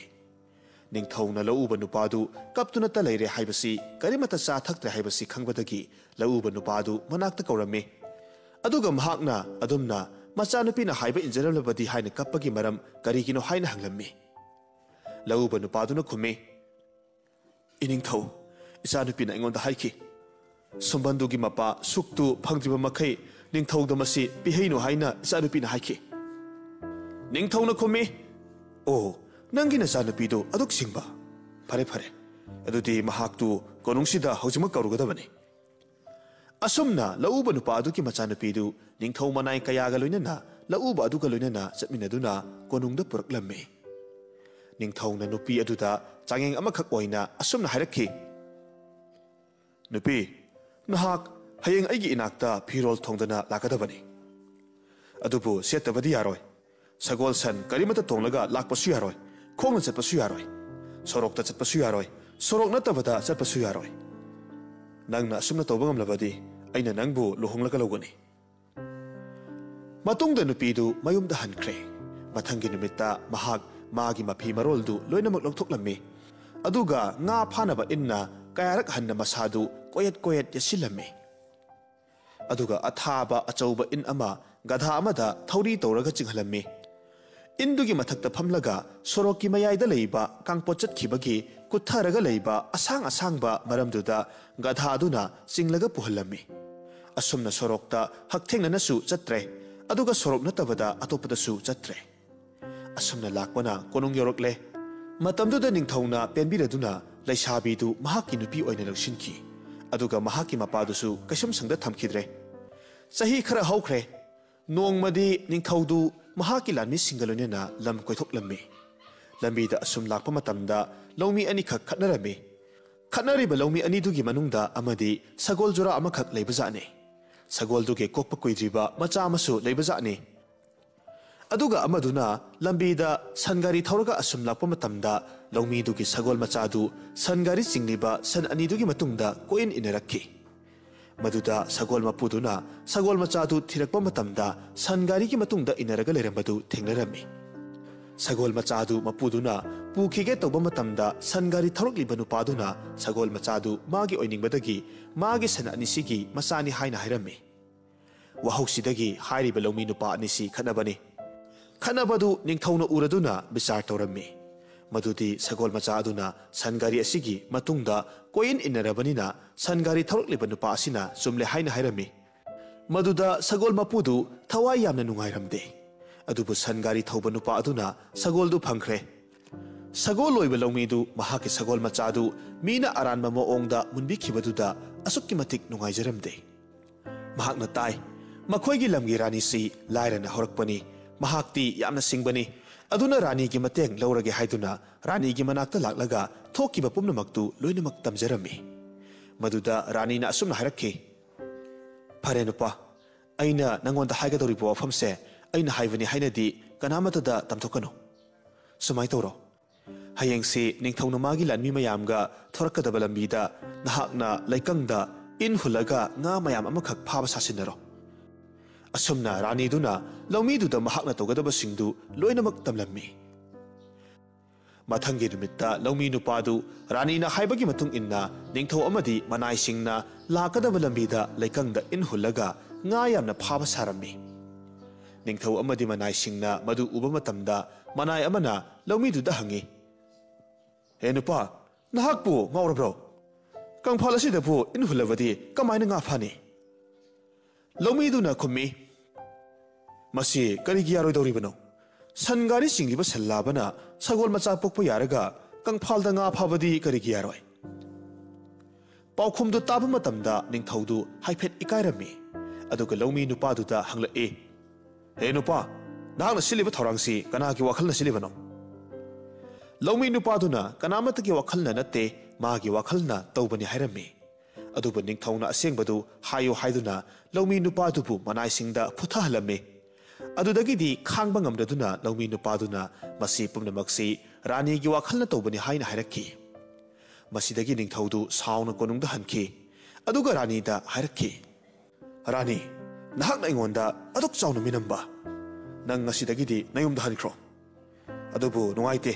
ꯅꯤꯡꯊꯧꯅ ꯂꯧꯎꯕ ꯅꯨꯄꯥꯗꯨ ꯀꯞꯇꯨꯅꯇ ꯂꯩꯔꯦ ꯍꯥꯏꯕꯁꯤ, ꯀꯔꯤꯃꯠꯇ ꯆꯥ ꯊꯛꯇ꯭ꯔꯦ ꯍꯥꯏꯕꯁꯤ ꯈꯪꯕꯗꯒꯤ ꯂꯧꯎꯕ ꯅꯨꯄꯥꯗꯨ ꯃꯅꯥꯛꯇ ꯀꯧꯔꯝꯃꯤ꯫ ꯑꯗꯨꯒ ꯃꯍꯥꯛꯅ ꯑꯗꯨꯝꯅ ꯃꯆꯥꯅꯨꯄꯤꯅ ꯍꯥꯏꯕ ꯏꯟꯖꯔꯝꯂꯕꯗꯤ ꯍꯥꯏꯅ ꯀꯞꯄꯒꯤ ꯃꯔꯝ ꯀꯔꯤꯒꯤꯅꯣ ꯍꯥꯏꯅ ꯍꯪꯂꯝꯃꯤ꯫ ꯂꯧꯎꯕ ꯅꯨꯄꯥꯗꯨꯅ ꯈꯨꯝꯃꯤ, "ꯏꯅꯤꯡꯊꯧ, ꯏꯆꯥꯅꯨꯄꯤꯅ ꯑꯩꯉꯣꯟꯗ ꯍꯥꯏꯈꯤ, ꯁꯨꯝꯕꯟꯗꯨꯒꯤ ꯃꯄꯥ ꯁꯨꯛꯇꯨ ꯐꯪꯗ꯭ꯔꯤꯕ ꯃꯈꯩ ꯅꯤꯡꯊꯧꯗ ꯃꯁꯤ ꯄꯤꯍꯩꯅꯨ ꯍꯥꯏꯅ ꯏꯆꯥꯅꯨꯄꯤꯅ ꯍꯥꯏꯈꯤ꯫" ꯅꯤꯡꯊꯧꯅ ꯈꯨꯝꯃꯤ, "ꯑꯣ, ꯅꯪꯒꯤ ꯅꯆꯥꯅꯨꯄꯤꯗꯨ ꯑꯗꯨꯛ ꯁꯤꯡꯕ? ꯐꯔꯦ, ꯐꯔꯦ, ꯑꯗꯨꯗꯤ ꯃꯍꯥꯛꯇꯨ ꯀꯣꯅꯨꯡꯁꯤꯗ ꯍꯧꯖꯤꯛꯃꯛ ꯀꯧꯔꯨꯒꯗꯕꯅꯤ꯫" ꯑꯁꯨꯝꯅ ꯂꯧꯎꯕ ꯅꯨꯄꯥ ꯑꯗꯨꯒꯤ ꯃꯆꯥꯅꯨꯄꯤꯗꯨ ꯅꯤꯡꯊꯧ ꯃꯅꯥꯏ ꯀꯌꯥꯒ ꯂꯣꯏꯅꯅ ꯂꯧꯎꯕ ꯑꯗꯨꯒ ꯂꯣꯏꯅꯅ ꯆꯠꯃꯤꯟꯅꯗꯨꯅ ꯀꯣꯅꯨꯡꯗ ꯄꯨꯔꯛꯂꯝꯃꯤ꯫ ꯅꯤꯡꯊꯧꯅ ꯅꯨꯄꯤ ꯑꯗꯨꯗ ꯆꯥꯡꯌꯦꯡ ꯑꯃꯈꯛ ꯑꯣꯏꯅ ꯑꯁꯨꯝꯅ ꯍꯥꯏꯔꯛꯈꯤ, "ꯅꯨꯄꯤ, ꯅꯍꯥꯛ ꯍꯌꯦꯡ ꯑꯩꯒꯤ ꯏꯅꯥꯛꯇ ꯐꯤꯔꯣꯜ ꯊꯣꯡꯗꯅ ꯂꯥꯛꯀꯗꯕꯅꯤ꯫ ꯑꯗꯨꯕꯨ ꯁꯦꯠꯇꯕꯗꯤ ꯌꯥꯔꯣꯏ꯫ ꯁꯒꯣꯜ ꯁꯟ ꯀꯔꯤꯃꯠꯇ ꯇꯣꯡꯂꯒ ꯂꯥꯛꯄꯁꯨ ꯌꯥꯔꯣꯏ, ꯈꯣꯡꯅ ꯆꯠꯄꯁꯨ ꯌꯥꯔꯣꯏ, ꯁꯣꯔꯣꯛꯇ ꯆꯠꯄꯁꯨ ꯌꯥꯔꯣꯏ, ꯁꯣꯔꯣꯛ ꯅꯠꯇꯕꯗ ꯆꯠꯄꯁꯨ ꯌꯥꯔꯣꯏ꯫ ꯅꯪꯅ ꯑꯁꯨꯝꯅ ꯇꯧꯕ ꯉꯝꯂꯕꯗꯤ ꯑꯩꯅ ꯅꯪꯕꯨ ꯂꯨꯍꯣꯡꯂꯒ ꯂꯧꯒꯅꯤ꯫" ꯃꯇꯨꯡꯗ ꯅꯨꯄꯤꯗꯨ ꯃꯌꯨꯝꯗ ꯍꯟꯈ꯭ꯔꯦ꯫ ꯃꯊꯪꯒꯤ ꯅꯨꯃꯤꯠꯇ ꯃꯍꯥꯛ ꯃꯥꯒꯤ ꯃꯐꯤ ꯃꯔꯣꯜꯗꯨ ꯂꯣꯏꯅꯃꯛ ꯂꯧꯊꯣꯛꯂꯝꯃꯤ꯫ ꯑꯗꯨꯒ ꯉꯥ ꯐꯥꯅꯕ ꯏꯟꯅ ꯀꯌꯥꯔꯛ ꯍꯟꯅ ꯃꯁꯥꯗꯨ ꯀꯣꯌꯦꯠ ꯀꯣꯌꯦꯠ ꯌꯦꯠꯁꯤꯜꯂꯝꯃꯤ꯫ ꯑꯗꯨꯒ ꯑꯊꯥꯕ ꯑꯆꯧꯕ ꯏꯟ ꯑꯃ ꯒꯙꯥ ꯑꯃꯗ ꯊꯧꯔꯤ ꯇꯧꯔꯒ ꯆꯤꯡꯍꯜꯂꯝꯃꯤ꯫ ꯏꯟꯗꯨꯒꯤ ꯃꯊꯛꯇ ꯐꯝꯂꯒ ꯁꯣꯔꯣꯛꯀꯤ ꯃꯌꯥꯏꯗ ꯂꯩꯕ ꯀꯥꯡꯄꯣꯠ ꯆꯠꯈꯤꯕꯒꯤ ꯀꯨꯠꯊꯔꯒ ꯂꯩꯕ ꯑꯁꯥꯡ ꯑꯁꯥꯡꯕ ꯃꯔꯝꯗꯨꯗ ꯒꯙꯥ ꯑꯗꯨꯅ ꯆꯤꯡꯂꯒ ꯄꯨꯍꯜꯂꯝꯃꯤ꯫ ꯑꯁꯨꯝꯅ ꯁꯣꯔꯣꯛꯇ ꯍꯛꯊꯦꯡꯅꯅꯁꯨ ꯆꯠꯇ꯭ꯔꯦ, ꯑꯗꯨꯒ ꯁꯣꯔꯣꯛ ꯅꯠꯇꯕꯗ ꯑꯇꯣꯞꯄꯗꯁꯨ ꯆꯠꯇ꯭ꯔꯦ꯫ ꯑꯁꯨꯝꯅ ꯂꯥꯛꯄꯅ ꯀꯣꯅꯨꯡ ꯌꯧꯔꯛꯂꯦ꯫ ꯃꯇꯝꯗꯨꯗ ꯅꯤꯡꯊꯧꯅ ꯄꯦꯟꯕꯤꯔꯗꯨꯅ ꯂꯩꯁꯥꯕꯤꯗꯨ ꯃꯍꯥꯛꯀꯤ ꯅꯨꯄꯤ ꯑꯣꯏꯅ ꯂꯧꯁꯤꯟꯈꯤ, ꯑꯗꯨꯒ ꯃꯍꯥꯛꯀꯤ ꯃꯄꯥꯗꯨꯁꯨ ꯀꯩꯁꯨꯝꯁꯪꯗ ꯊꯝꯈꯤꯗ꯭ꯔꯦ꯫ ꯆꯍꯤ ꯈꯔ ꯍꯧꯈ꯭ꯔꯦ꯫ ꯅꯣꯡꯃꯗꯤ ꯅꯤꯡꯊꯧꯗꯨ ꯃꯍꯥꯛꯀꯤ ꯂꯥꯟꯃꯤꯁꯤꯡꯒ ꯂꯣꯏꯅꯅ ꯂꯝ ꯀꯣꯏꯊꯣꯛꯂꯝꯃꯤ꯫ ꯂꯝꯕꯤꯗ ꯑꯁꯨꯝ ꯂꯥꯛꯄ ꯃꯇꯝꯗ ꯂꯧꯃꯤ ꯑꯅꯤꯈꯛ ꯈꯠꯅꯔꯝꯃꯤ꯫ ꯈꯠꯅꯔꯤꯕ ꯂꯧꯃꯤ ꯑꯅꯤꯗꯨꯒꯤ ꯃꯅꯨꯡꯗ ꯑꯃꯗꯤ ꯁꯒꯣꯜ ꯖꯨꯔꯥ ꯑꯃꯈꯛ ꯂꯩꯕꯖꯥꯠꯅꯤ꯫ ꯁꯒꯣꯜꯗꯨꯒꯤ ꯀꯣꯛꯄ ꯀꯨꯏꯗ꯭ꯔꯤꯕ ꯃꯆꯥ ꯑꯃꯁꯨ ꯂꯩꯕꯖꯥꯠꯅꯤ꯫ ꯑꯗꯨꯒ ꯑꯃꯗꯨꯅ ꯂꯝꯕꯤꯗ ꯁꯟ ꯒꯥꯔꯤ ꯊꯧꯔꯒ ꯑꯁꯨꯝ ꯂꯥꯛꯄ ꯃꯇꯝꯗ, ꯂꯧꯃꯤꯗꯨꯒꯤ ꯁꯒꯣꯜ ꯃꯆꯥꯗꯨ ꯁꯟ ꯒꯥꯔꯤ ꯆꯤꯡꯂꯤꯕ ꯁꯟ ꯑꯅꯤꯗꯨꯒꯤ ꯃꯇꯨꯡꯗ ꯀꯣꯏꯏꯟ ꯏꯟꯅꯔꯛꯈꯤ꯫ ꯃꯗꯨꯗ ꯁꯒꯣꯜ ꯃꯄꯨꯗꯨꯅ ꯁꯒꯣꯜ ꯃꯆꯥꯗꯨ ꯊꯤꯔꯛꯄ ꯃꯇꯝꯗ, ꯁꯟ ꯒꯥꯔꯤꯒꯤ ꯃꯇꯨꯡꯗ ꯏꯟꯅꯔꯒ ꯂꯩꯔꯝꯕꯗꯨ ꯊꯦꯡꯅꯔꯝꯃꯤ꯫ ꯁꯒꯣꯜ ꯃꯆꯥꯗꯨ ꯃꯄꯨꯗꯨꯅ ꯄꯨꯈꯤꯒꯦ ꯇꯧꯕ ꯃꯇꯝꯗ, ꯁꯟ ꯒꯥꯔꯤ ꯊꯧꯔꯛꯂꯤꯕ ꯅꯨꯄꯥꯗꯨꯅ ꯁꯒꯣꯜ ꯃꯆꯥꯗꯨ ꯃꯥꯒꯤ ꯑꯣꯏꯅꯤꯡꯕꯗꯒꯤ ꯃꯥꯒꯤ ꯁꯟ ꯑꯅꯤꯁꯤꯒꯤ ꯃꯆꯥꯅꯤ ꯍꯥꯏꯅ ꯍꯥꯏꯔꯝꯃꯤ꯫ ꯋꯥꯍꯧꯁꯤꯗꯒꯤ ꯍꯥꯏꯔꯤꯕ ꯂꯧꯃꯤ ꯅꯨꯄꯥ ꯑꯅꯤꯁꯤ ꯈꯠꯅꯕꯅꯤ꯫ ꯈꯠꯅꯕꯗꯨ ꯅꯤꯡꯊꯧꯅ ꯎꯔꯗꯨꯅ ꯕꯤꯆꯥꯔ ꯇꯧꯔꯝꯃꯤ꯫ ꯃꯗꯨꯗꯤ ꯁꯒꯣꯜ ꯃꯆꯥ ꯑꯗꯨꯅ ꯁꯟ ꯒꯥꯔꯤ ꯑꯁꯤꯒꯤ ꯃꯇꯨꯡꯗ ꯀꯣꯏꯏꯟ ꯏꯟꯅꯔꯕꯅꯤꯅ, ꯁꯟ ꯒꯥꯔꯤ ꯊꯧꯔꯛꯂꯤꯕ ꯅꯨꯄꯥ ꯑꯁꯤꯅ ꯆꯨꯝꯂꯦ ꯍꯥꯏꯅ ꯍꯥꯏꯔꯝꯃꯤ꯫ ꯃꯗꯨꯗ ꯁꯒꯣꯜ ꯃꯄꯨꯗꯨ ꯊꯋꯥꯏ ꯌꯥꯝꯅ ꯅꯨꯡꯉꯥꯏꯔꯝꯗꯦ꯫ ꯑꯗꯨꯕꯨ ꯁꯟ ꯒꯥꯔꯤ ꯊꯧꯕ ꯅꯨꯄꯥ ꯑꯗꯨꯅ ꯁꯒꯣꯜꯗꯨ ꯐꯪꯈ꯭ꯔꯦ꯫ ꯁꯒꯣꯜ ꯂꯣꯏꯕ ꯂꯧꯃꯤꯗꯨ ꯃꯍꯥꯛꯀꯤ ꯁꯒꯣꯜ ꯃꯆꯥꯗꯨ ꯃꯤꯅ ꯑꯔꯥꯟꯕ ꯃꯑꯣꯡꯗ ꯃꯨꯟꯕꯤꯈꯤꯕꯗꯨꯗ ꯑꯁꯨꯛꯀꯤ ꯃꯇꯤꯛ ꯅꯨꯡꯉꯥꯏꯖꯔꯝꯗꯦ꯫ ꯃꯍꯥꯛꯅ ꯇꯥꯏ, ꯃꯈꯣꯏꯒꯤ ꯂꯝꯒꯤ ꯔꯥꯅꯤꯁꯤ ꯂꯥꯏꯔꯅ ꯍꯧꯔꯛꯄꯅꯤ, ꯃꯍꯥꯛꯇꯤ ꯌꯥꯝꯅ ꯁꯤꯡꯕꯅꯤ, ꯑꯗꯨꯅ ꯔꯥꯅꯤꯒꯤ ꯃꯇꯦꯡ ꯂꯧꯔꯒꯦ ꯍꯥꯏꯗꯨꯅ ꯔꯥꯅꯤꯒꯤ ꯃꯅꯥꯛꯇ ꯂꯥꯛꯂꯒ ꯊꯣꯛꯈꯤꯕ ꯄꯨꯝꯅꯃꯛꯇꯨ ꯂꯣꯏꯅꯃꯛ ꯇꯝꯖꯔꯝꯃꯤ꯫ ꯃꯗꯨꯗ ꯔꯥꯅꯤꯅ ꯑꯁꯨꯝꯅ ꯍꯥꯏꯔꯛꯈꯤ, "ꯐꯔꯦ ꯅꯨꯄꯥ, ꯑꯩꯅ ꯅꯪꯉꯣꯟꯗ ꯍꯥꯏꯒꯗꯧꯔꯤꯕ ꯋꯥꯐꯝꯁꯦ ꯑꯩꯅ ꯍꯥꯏꯕꯅꯤ ꯍꯥꯏꯅꯗꯤ ꯀꯅꯥꯃꯠꯇꯗ ꯇꯝꯊꯣꯛꯀꯅꯨ꯫ ꯁꯨꯃꯥꯏꯅ ꯇꯧꯔꯣ, ꯍꯌꯦꯡꯁꯤ ꯅꯤꯡꯊꯧꯅ ꯃꯥꯒꯤ ꯂꯥꯟꯃꯤ ꯃꯌꯥꯝꯒ ꯊꯣꯔꯛꯀꯗꯕ ꯂꯝꯕꯤꯗ ꯅꯍꯥꯛꯅ ꯂꯩꯀꯪꯗ ꯏꯟ ꯍꯨꯜꯂꯒ ꯉꯥ ꯃꯌꯥꯝ ꯑꯃꯈꯛ ꯐꯥꯕ ꯁꯥꯁꯤꯟꯅꯔꯣ꯫" ꯑꯁꯨꯝꯅ ꯔꯥꯅꯤꯗꯨꯅ ꯂꯧꯃꯤꯗꯨꯗ ꯃꯍꯥꯛꯅ ꯇꯧꯒꯗꯕꯁꯤꯡꯗꯨ ꯂꯣꯏꯅꯃꯛ ꯇꯝꯂꯝꯃꯤ꯫ ꯃꯊꯪꯒꯤ ꯅꯨꯃꯤꯠꯇ ꯂꯧꯃꯤ ꯅꯨꯄꯥꯗꯨ ꯔꯥꯅꯤꯅ ꯍꯥꯏꯕꯒꯤ ꯃꯇꯨꯡ ꯏꯟꯅ ꯅꯤꯡꯊꯧ ꯑꯃꯗꯤ ꯃꯅꯥꯏꯁꯤꯡꯅ ꯂꯥꯛꯀꯗꯕ ꯂꯝꯕꯤꯗ ꯂꯩꯀꯪꯗ ꯏꯟ ꯍꯨꯜꯂꯒ ꯉꯥ ꯌꯥꯝꯅ ꯐꯥꯕ ꯁꯥꯔꯝꯃꯤ꯫ ꯅꯤꯡꯊꯧ ꯑꯃꯗꯤ ꯃꯅꯥꯏꯁꯤꯡꯅ ꯃꯗꯨ ꯎꯕ ꯃꯇꯝꯗ ꯃꯅꯥꯏ ꯑꯃꯅ ꯂꯧꯃꯤꯗꯨꯗ ꯍꯪꯉꯤ, "ꯍꯦ ꯅꯨꯄꯥ, ꯅꯍꯥꯛꯄꯨ ꯉꯥꯎꯔꯕ꯭ꯔꯣ? ꯀꯪꯐꯥꯜ ꯑꯁꯤꯗꯕꯨ ꯏꯟ ꯍꯨꯜꯂꯕꯗꯤ ꯀꯃꯥꯏꯅ ꯉꯥ ꯐꯥꯅꯤ?" ꯂꯧꯃꯤꯗꯨꯅ ꯈꯨꯝꯃꯤ, "ꯃꯁꯤ ꯀꯔꯤꯒꯤ ꯌꯥꯔꯣꯏꯗꯧꯔꯤꯕꯅꯣ? ꯁꯟ ꯒꯥꯔꯤ ꯆꯤꯡꯂꯤꯕ ꯁꯟ ꯂꯥꯕꯅ ꯁꯒꯣꯜ ꯃꯆꯥ ꯄꯣꯛꯄ ꯌꯥꯔꯒ ꯀꯪꯐꯥꯜꯗ ꯉꯥ ꯐꯥꯕꯗꯤ ꯀꯔꯤꯒꯤ ꯌꯥꯔꯣꯏ?" ꯄꯥꯎꯈꯨꯝꯗꯨ ꯇꯥꯕ ꯃꯇꯝꯗ ꯅꯤꯡꯊꯧꯗꯨ ꯍꯥꯏꯐꯦꯠ ꯏꯀꯥꯏꯔꯝꯃꯤ꯫ ꯑꯗꯨꯒ ꯂꯧꯃꯤ ꯅꯨꯄꯥꯗꯨꯗ ꯍꯪꯂꯛꯏ, "ꯍꯦ ꯅꯨꯄꯥ, ꯅꯍꯥꯛꯅ ꯁꯤꯜꯂꯤꯕ ꯊꯧꯔꯥꯡꯁꯤ ꯀꯅꯥꯒꯤ ꯋꯥꯈꯜꯅ ꯁꯤꯜꯂꯤꯕꯅꯣ?" ꯂꯧꯃꯤ ꯅꯨꯄꯥꯗꯨꯅ, "ꯀꯅꯥꯃꯠꯇꯒꯤ ꯋꯥꯈꯜꯅ ꯅꯠꯇꯦ, ꯃꯥꯒꯤ ꯋꯥꯈꯜꯅ ꯇꯧꯕꯅꯤ ꯍꯥꯏꯔꯝꯃꯤ꯫ ꯑꯗꯨꯕꯨ ꯅꯤꯡꯊꯧꯅ ꯑꯁꯦꯡꯕꯗꯨ ꯍꯥꯏꯌꯨ ꯍꯥꯏꯗꯨꯅ ꯂꯧꯃꯤ ꯅꯨꯄꯥꯗꯨꯕꯨ ꯃꯅꯥꯏꯁꯤꯡꯗ ꯐꯨꯊꯍꯜꯂꯝꯃꯤ꯫ ꯑꯗꯨꯗꯒꯤꯗꯤ ꯈꯥꯡꯕ ꯉꯝꯗꯗꯨꯅ ꯂꯧꯃꯤ ꯅꯨꯄꯥꯗꯨꯅ ꯃꯁꯤ ꯄꯨꯝꯅꯃꯛꯁꯤ ꯔꯥꯅꯤꯒꯤ ꯋꯥꯈꯜꯅ ꯇꯧꯕꯅꯤ ꯍꯥꯏꯅ ꯍꯥꯏꯔꯛꯈꯤ꯫ ꯃꯁꯤꯗꯒꯤ ꯅꯤꯡꯊꯧꯗꯨ ꯁꯥꯎꯅ ꯀꯣꯅꯨꯡꯗ ꯍꯟꯈꯤ꯫ ꯑꯗꯨꯒ ꯔꯥꯅꯤꯗ ꯍꯥꯏꯔꯛꯈꯤ, "ꯔꯥꯅꯤ, ꯅꯍꯥꯛꯅ ꯑꯩꯉꯣꯟꯗ ꯑꯗꯨꯛ ꯆꯥꯎꯅ ꯃꯤꯅꯝꯕ, ꯅꯪ ꯉꯁꯤꯗꯒꯤꯗꯤ ꯅꯌꯨꯝꯗ ꯍꯟꯈ꯭ꯔꯣ꯫ ꯑꯗꯨꯕꯨ ꯅꯨꯡꯉꯥꯏꯇꯦ,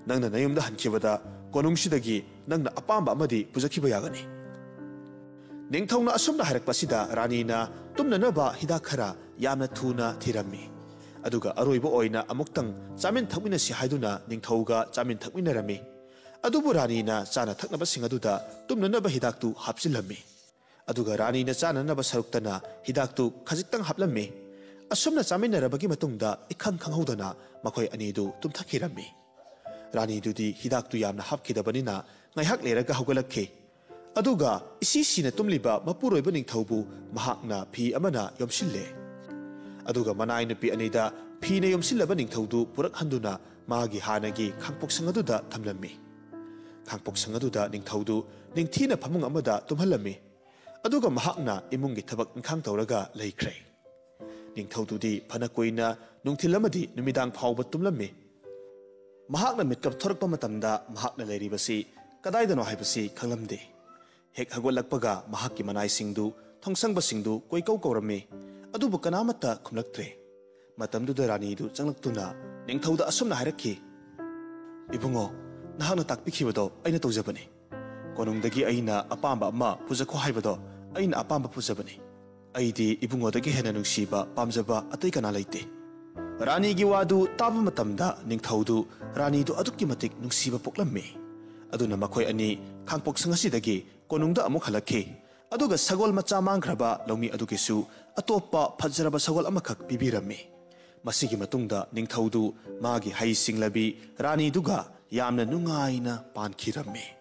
ꯅꯪꯅ ꯅꯌꯨꯝꯗ ꯍꯟꯈꯤꯕꯗ ꯀꯣꯅꯨꯡꯁꯤꯗꯒꯤ ꯅꯪꯅ ꯑꯄꯥꯝꯕ ꯑꯃꯗꯤ ꯄꯨꯖꯈꯤꯕ ꯌꯥꯒꯅꯤ"꯫ ꯅꯤꯡꯊꯧꯅ ꯑꯁꯨꯝꯅ ꯍꯥꯏꯔꯛꯄꯁꯤꯗ ꯔꯥꯅꯤꯅ ꯇꯨꯝꯅꯅꯕ ꯍꯤꯗꯥꯛ ꯈꯔ ꯌꯥꯝꯅ ꯊꯨꯅ ꯊꯤꯔꯝꯃꯤ꯫ ꯑꯗꯨꯒ ꯑꯔꯣꯏꯕ ꯑꯣꯏꯅ ꯑꯃꯨꯛꯇꯪ ꯆꯥꯃꯤꯟ ꯊꯛꯃꯤꯟꯅꯁꯤ ꯍꯥꯏꯗꯨꯅ ꯅꯤꯡꯊꯧꯒ ꯆꯥꯃꯤꯟ ꯊꯛꯃꯤꯟꯅꯔꯝꯃꯤ꯫ ꯑꯗꯨꯕꯨ ꯔꯥꯅꯤꯅ ꯆꯥꯅ ꯊꯛꯅꯕꯁꯤꯡ ꯑꯗꯨꯗ ꯇꯨꯝꯅꯅꯕ ꯍꯤꯗꯥꯛꯇꯨ ꯍꯥꯞꯆꯤꯜꯂꯝꯃꯤ꯫ ꯑꯗꯨꯒ ꯔꯥꯅꯤꯅ ꯆꯥꯅꯅꯕ ꯁꯔꯨꯛꯇꯅ ꯍꯤꯗꯥꯛꯇꯨ ꯈꯖꯤꯛꯇꯪ ꯍꯥꯞꯂꯝꯃꯤ꯫ ꯑꯁꯨꯝꯅ ꯆꯥꯃꯤꯟꯅꯔꯕꯒꯤ ꯃꯇꯨꯡꯗ ꯏꯈꯪ ꯈꯪꯍꯧꯗꯅ ꯃꯈꯣꯏ ꯑꯅꯤꯗꯨ ꯇꯨꯝꯊꯈꯤꯔꯝꯃꯤ꯫ ꯔꯥꯅꯤꯗꯨꯗꯤ ꯍꯤꯗꯥꯛꯇꯨ ꯌꯥꯝꯅ ꯍꯥꯞꯈꯤꯗꯕꯅꯤꯅ ꯉꯥꯏꯍꯥꯛ ꯂꯩꯔꯒ ꯍꯧꯒꯠꯂꯛꯈꯤ꯫ ꯑꯗꯨꯒ ꯏꯁꯤ ꯁꯤꯅ ꯇꯨꯝꯂꯤꯕ ꯃꯄꯨꯔꯣꯏꯕ ꯅꯤꯡꯊꯧꯕꯨ ꯃꯍꯥꯛꯅ ꯐꯤ ꯑꯃꯅ ꯌꯣꯝꯁꯤꯜꯂꯦ꯫ ꯑꯗꯨꯒ ꯃꯅꯥꯏ ꯅꯨꯄꯤ ꯑꯅꯤꯗ ꯐꯤꯅ ꯌꯣꯝꯁꯤꯜꯂꯕ ꯅꯤꯡꯊꯧꯗꯨ ꯄꯨꯔꯛꯍꯟꯗꯨꯅ ꯃꯥꯒꯤ ꯍꯥꯟꯅꯒꯤ ꯈꯥꯡꯄꯣꯛꯁꯪ ꯑꯗꯨꯗ ꯊꯝꯂꯝꯃꯤ꯫ ꯈꯥꯡꯄꯣꯛꯁꯪ ꯑꯗꯨꯗ ꯅꯤꯡꯊꯧꯗꯨ ꯅꯤꯡꯊꯤꯅ ꯐꯃꯨꯡ ꯑꯃꯗ ꯇꯨꯝꯍꯜꯂꯝꯃꯤ꯫ ꯑꯗꯨꯒ ꯃꯍꯥꯛꯅ ꯏꯃꯨꯡꯒꯤ ꯊꯕꯛ ꯏꯪꯈꯥꯡ ꯇꯧꯔꯒ ꯂꯩꯈ꯭ꯔꯦ꯫ ꯅꯤꯡꯊꯧꯗꯨꯗꯤ ꯐꯅ ꯀꯨꯏꯅ ꯅꯨꯡꯊꯤꯜ ꯑꯃꯗꯤ ꯅꯨꯃꯤꯗꯥꯡ ꯐꯥꯎꯕ ꯇꯨꯝꯂꯝꯃꯤ꯫ ꯃꯍꯥꯛꯅ ꯃꯤꯠꯀꯞ ꯊꯣꯔꯛꯄ ꯃꯇꯝꯗ ꯃꯍꯥꯛꯅ ꯂꯩꯔꯤꯕꯁꯤ ꯀꯗꯥꯏꯗꯅꯣ ꯍꯥꯏꯕꯁꯤ ꯈꯪꯂꯝꯗꯦ꯫ ꯍꯦꯛ ꯍꯧꯒꯠꯂꯛꯄꯒ ꯃꯍꯥꯛꯀꯤ ꯃꯅꯥꯏꯁꯤꯡꯗꯨ, ꯊꯣꯡꯁꯪꯕꯁꯤꯡꯗꯨ ꯀꯣꯏꯀꯧ ꯀꯧꯔꯝꯃꯤ, ꯑꯗꯨꯕꯨ ꯀꯅꯥꯃꯠꯇ ꯈꯨꯝꯂꯛꯇ꯭ꯔꯦ꯫ ꯃꯇꯝꯗꯨꯗ ꯔꯥꯅꯤꯗꯨ ꯆꯪꯂꯛꯇꯨꯅ ꯅꯤꯡꯊꯧꯗ ꯑꯁꯨꯝꯅ ꯍꯥꯏꯔꯛꯈꯤ, "ꯏꯕꯨꯡꯉꯣ, ꯅꯍꯥꯛꯅ ꯇꯥꯛꯄꯤꯈꯤꯕꯗꯣ ꯑꯩꯅ ꯇꯧꯖꯕꯅꯤ꯫ ꯀꯣꯅꯨꯡꯗꯒꯤ ꯑꯩꯅ ꯑꯄꯥꯝꯕ ꯑꯃ ꯄꯨꯖꯈꯣ ꯍꯥꯏꯕꯗꯣ ꯑꯩꯅ ꯑꯄꯥꯝꯕ ꯄꯨꯖꯕꯅꯤ꯫ ꯑꯩꯗꯤ ꯏꯕꯨꯡꯉꯣꯗꯒꯤ ꯍꯦꯟꯅ ꯅꯨꯡꯁꯤꯕ, ꯄꯥꯝꯖꯕ ꯑꯇꯩ ꯀꯅꯥ ꯂꯩꯇꯦ"꯫ ꯔꯥꯅꯤꯒꯤ ꯋꯥꯗꯨ ꯇꯥꯕ ꯃꯇꯝꯗ ꯅꯤꯡꯊꯧꯗꯨ ꯔꯥꯅꯤꯗꯨ ꯑꯗꯨꯛꯀꯤ ꯃꯇꯤꯛ ꯅꯨꯡꯁꯤꯕ ꯄꯣꯛꯂꯝꯃꯤ꯫ ꯑꯗꯨꯅ ꯃꯈꯣꯏ ꯑꯅꯤ ꯈꯥꯡꯄꯣꯛꯁꯪ ꯑꯁꯤꯗꯒꯤ ꯀꯣꯅꯨꯡꯗ ꯑꯃꯨꯛ ꯍꯜꯂꯛꯈꯤ꯫ ꯑꯗꯨꯒ ꯁꯒꯣꯜ ꯃꯆꯥ ꯃꯥꯡꯈ꯭ꯔꯕ ꯂꯧꯃꯤ ꯑꯗꯨꯒꯤꯁꯨ ꯑꯇꯣꯞꯄ ꯐꯖꯔꯕ ꯁꯒꯣꯜ ꯑꯃꯈꯛ ꯄꯤꯕꯤꯔꯝꯃꯤ꯫ ꯃꯁꯤꯒꯤ ꯃꯇꯨꯡꯗ ꯅꯤꯡꯊꯧꯗꯨ ꯃꯥꯒꯤ ꯍꯩ ꯁꯤꯡꯂꯕꯤ ꯔꯥꯅꯤꯗꯨꯒ ꯌꯥꯝꯅ ꯅꯨꯡꯉꯥꯏꯅ ꯄꯥꯟꯈꯤꯔꯝꯃꯤ꯫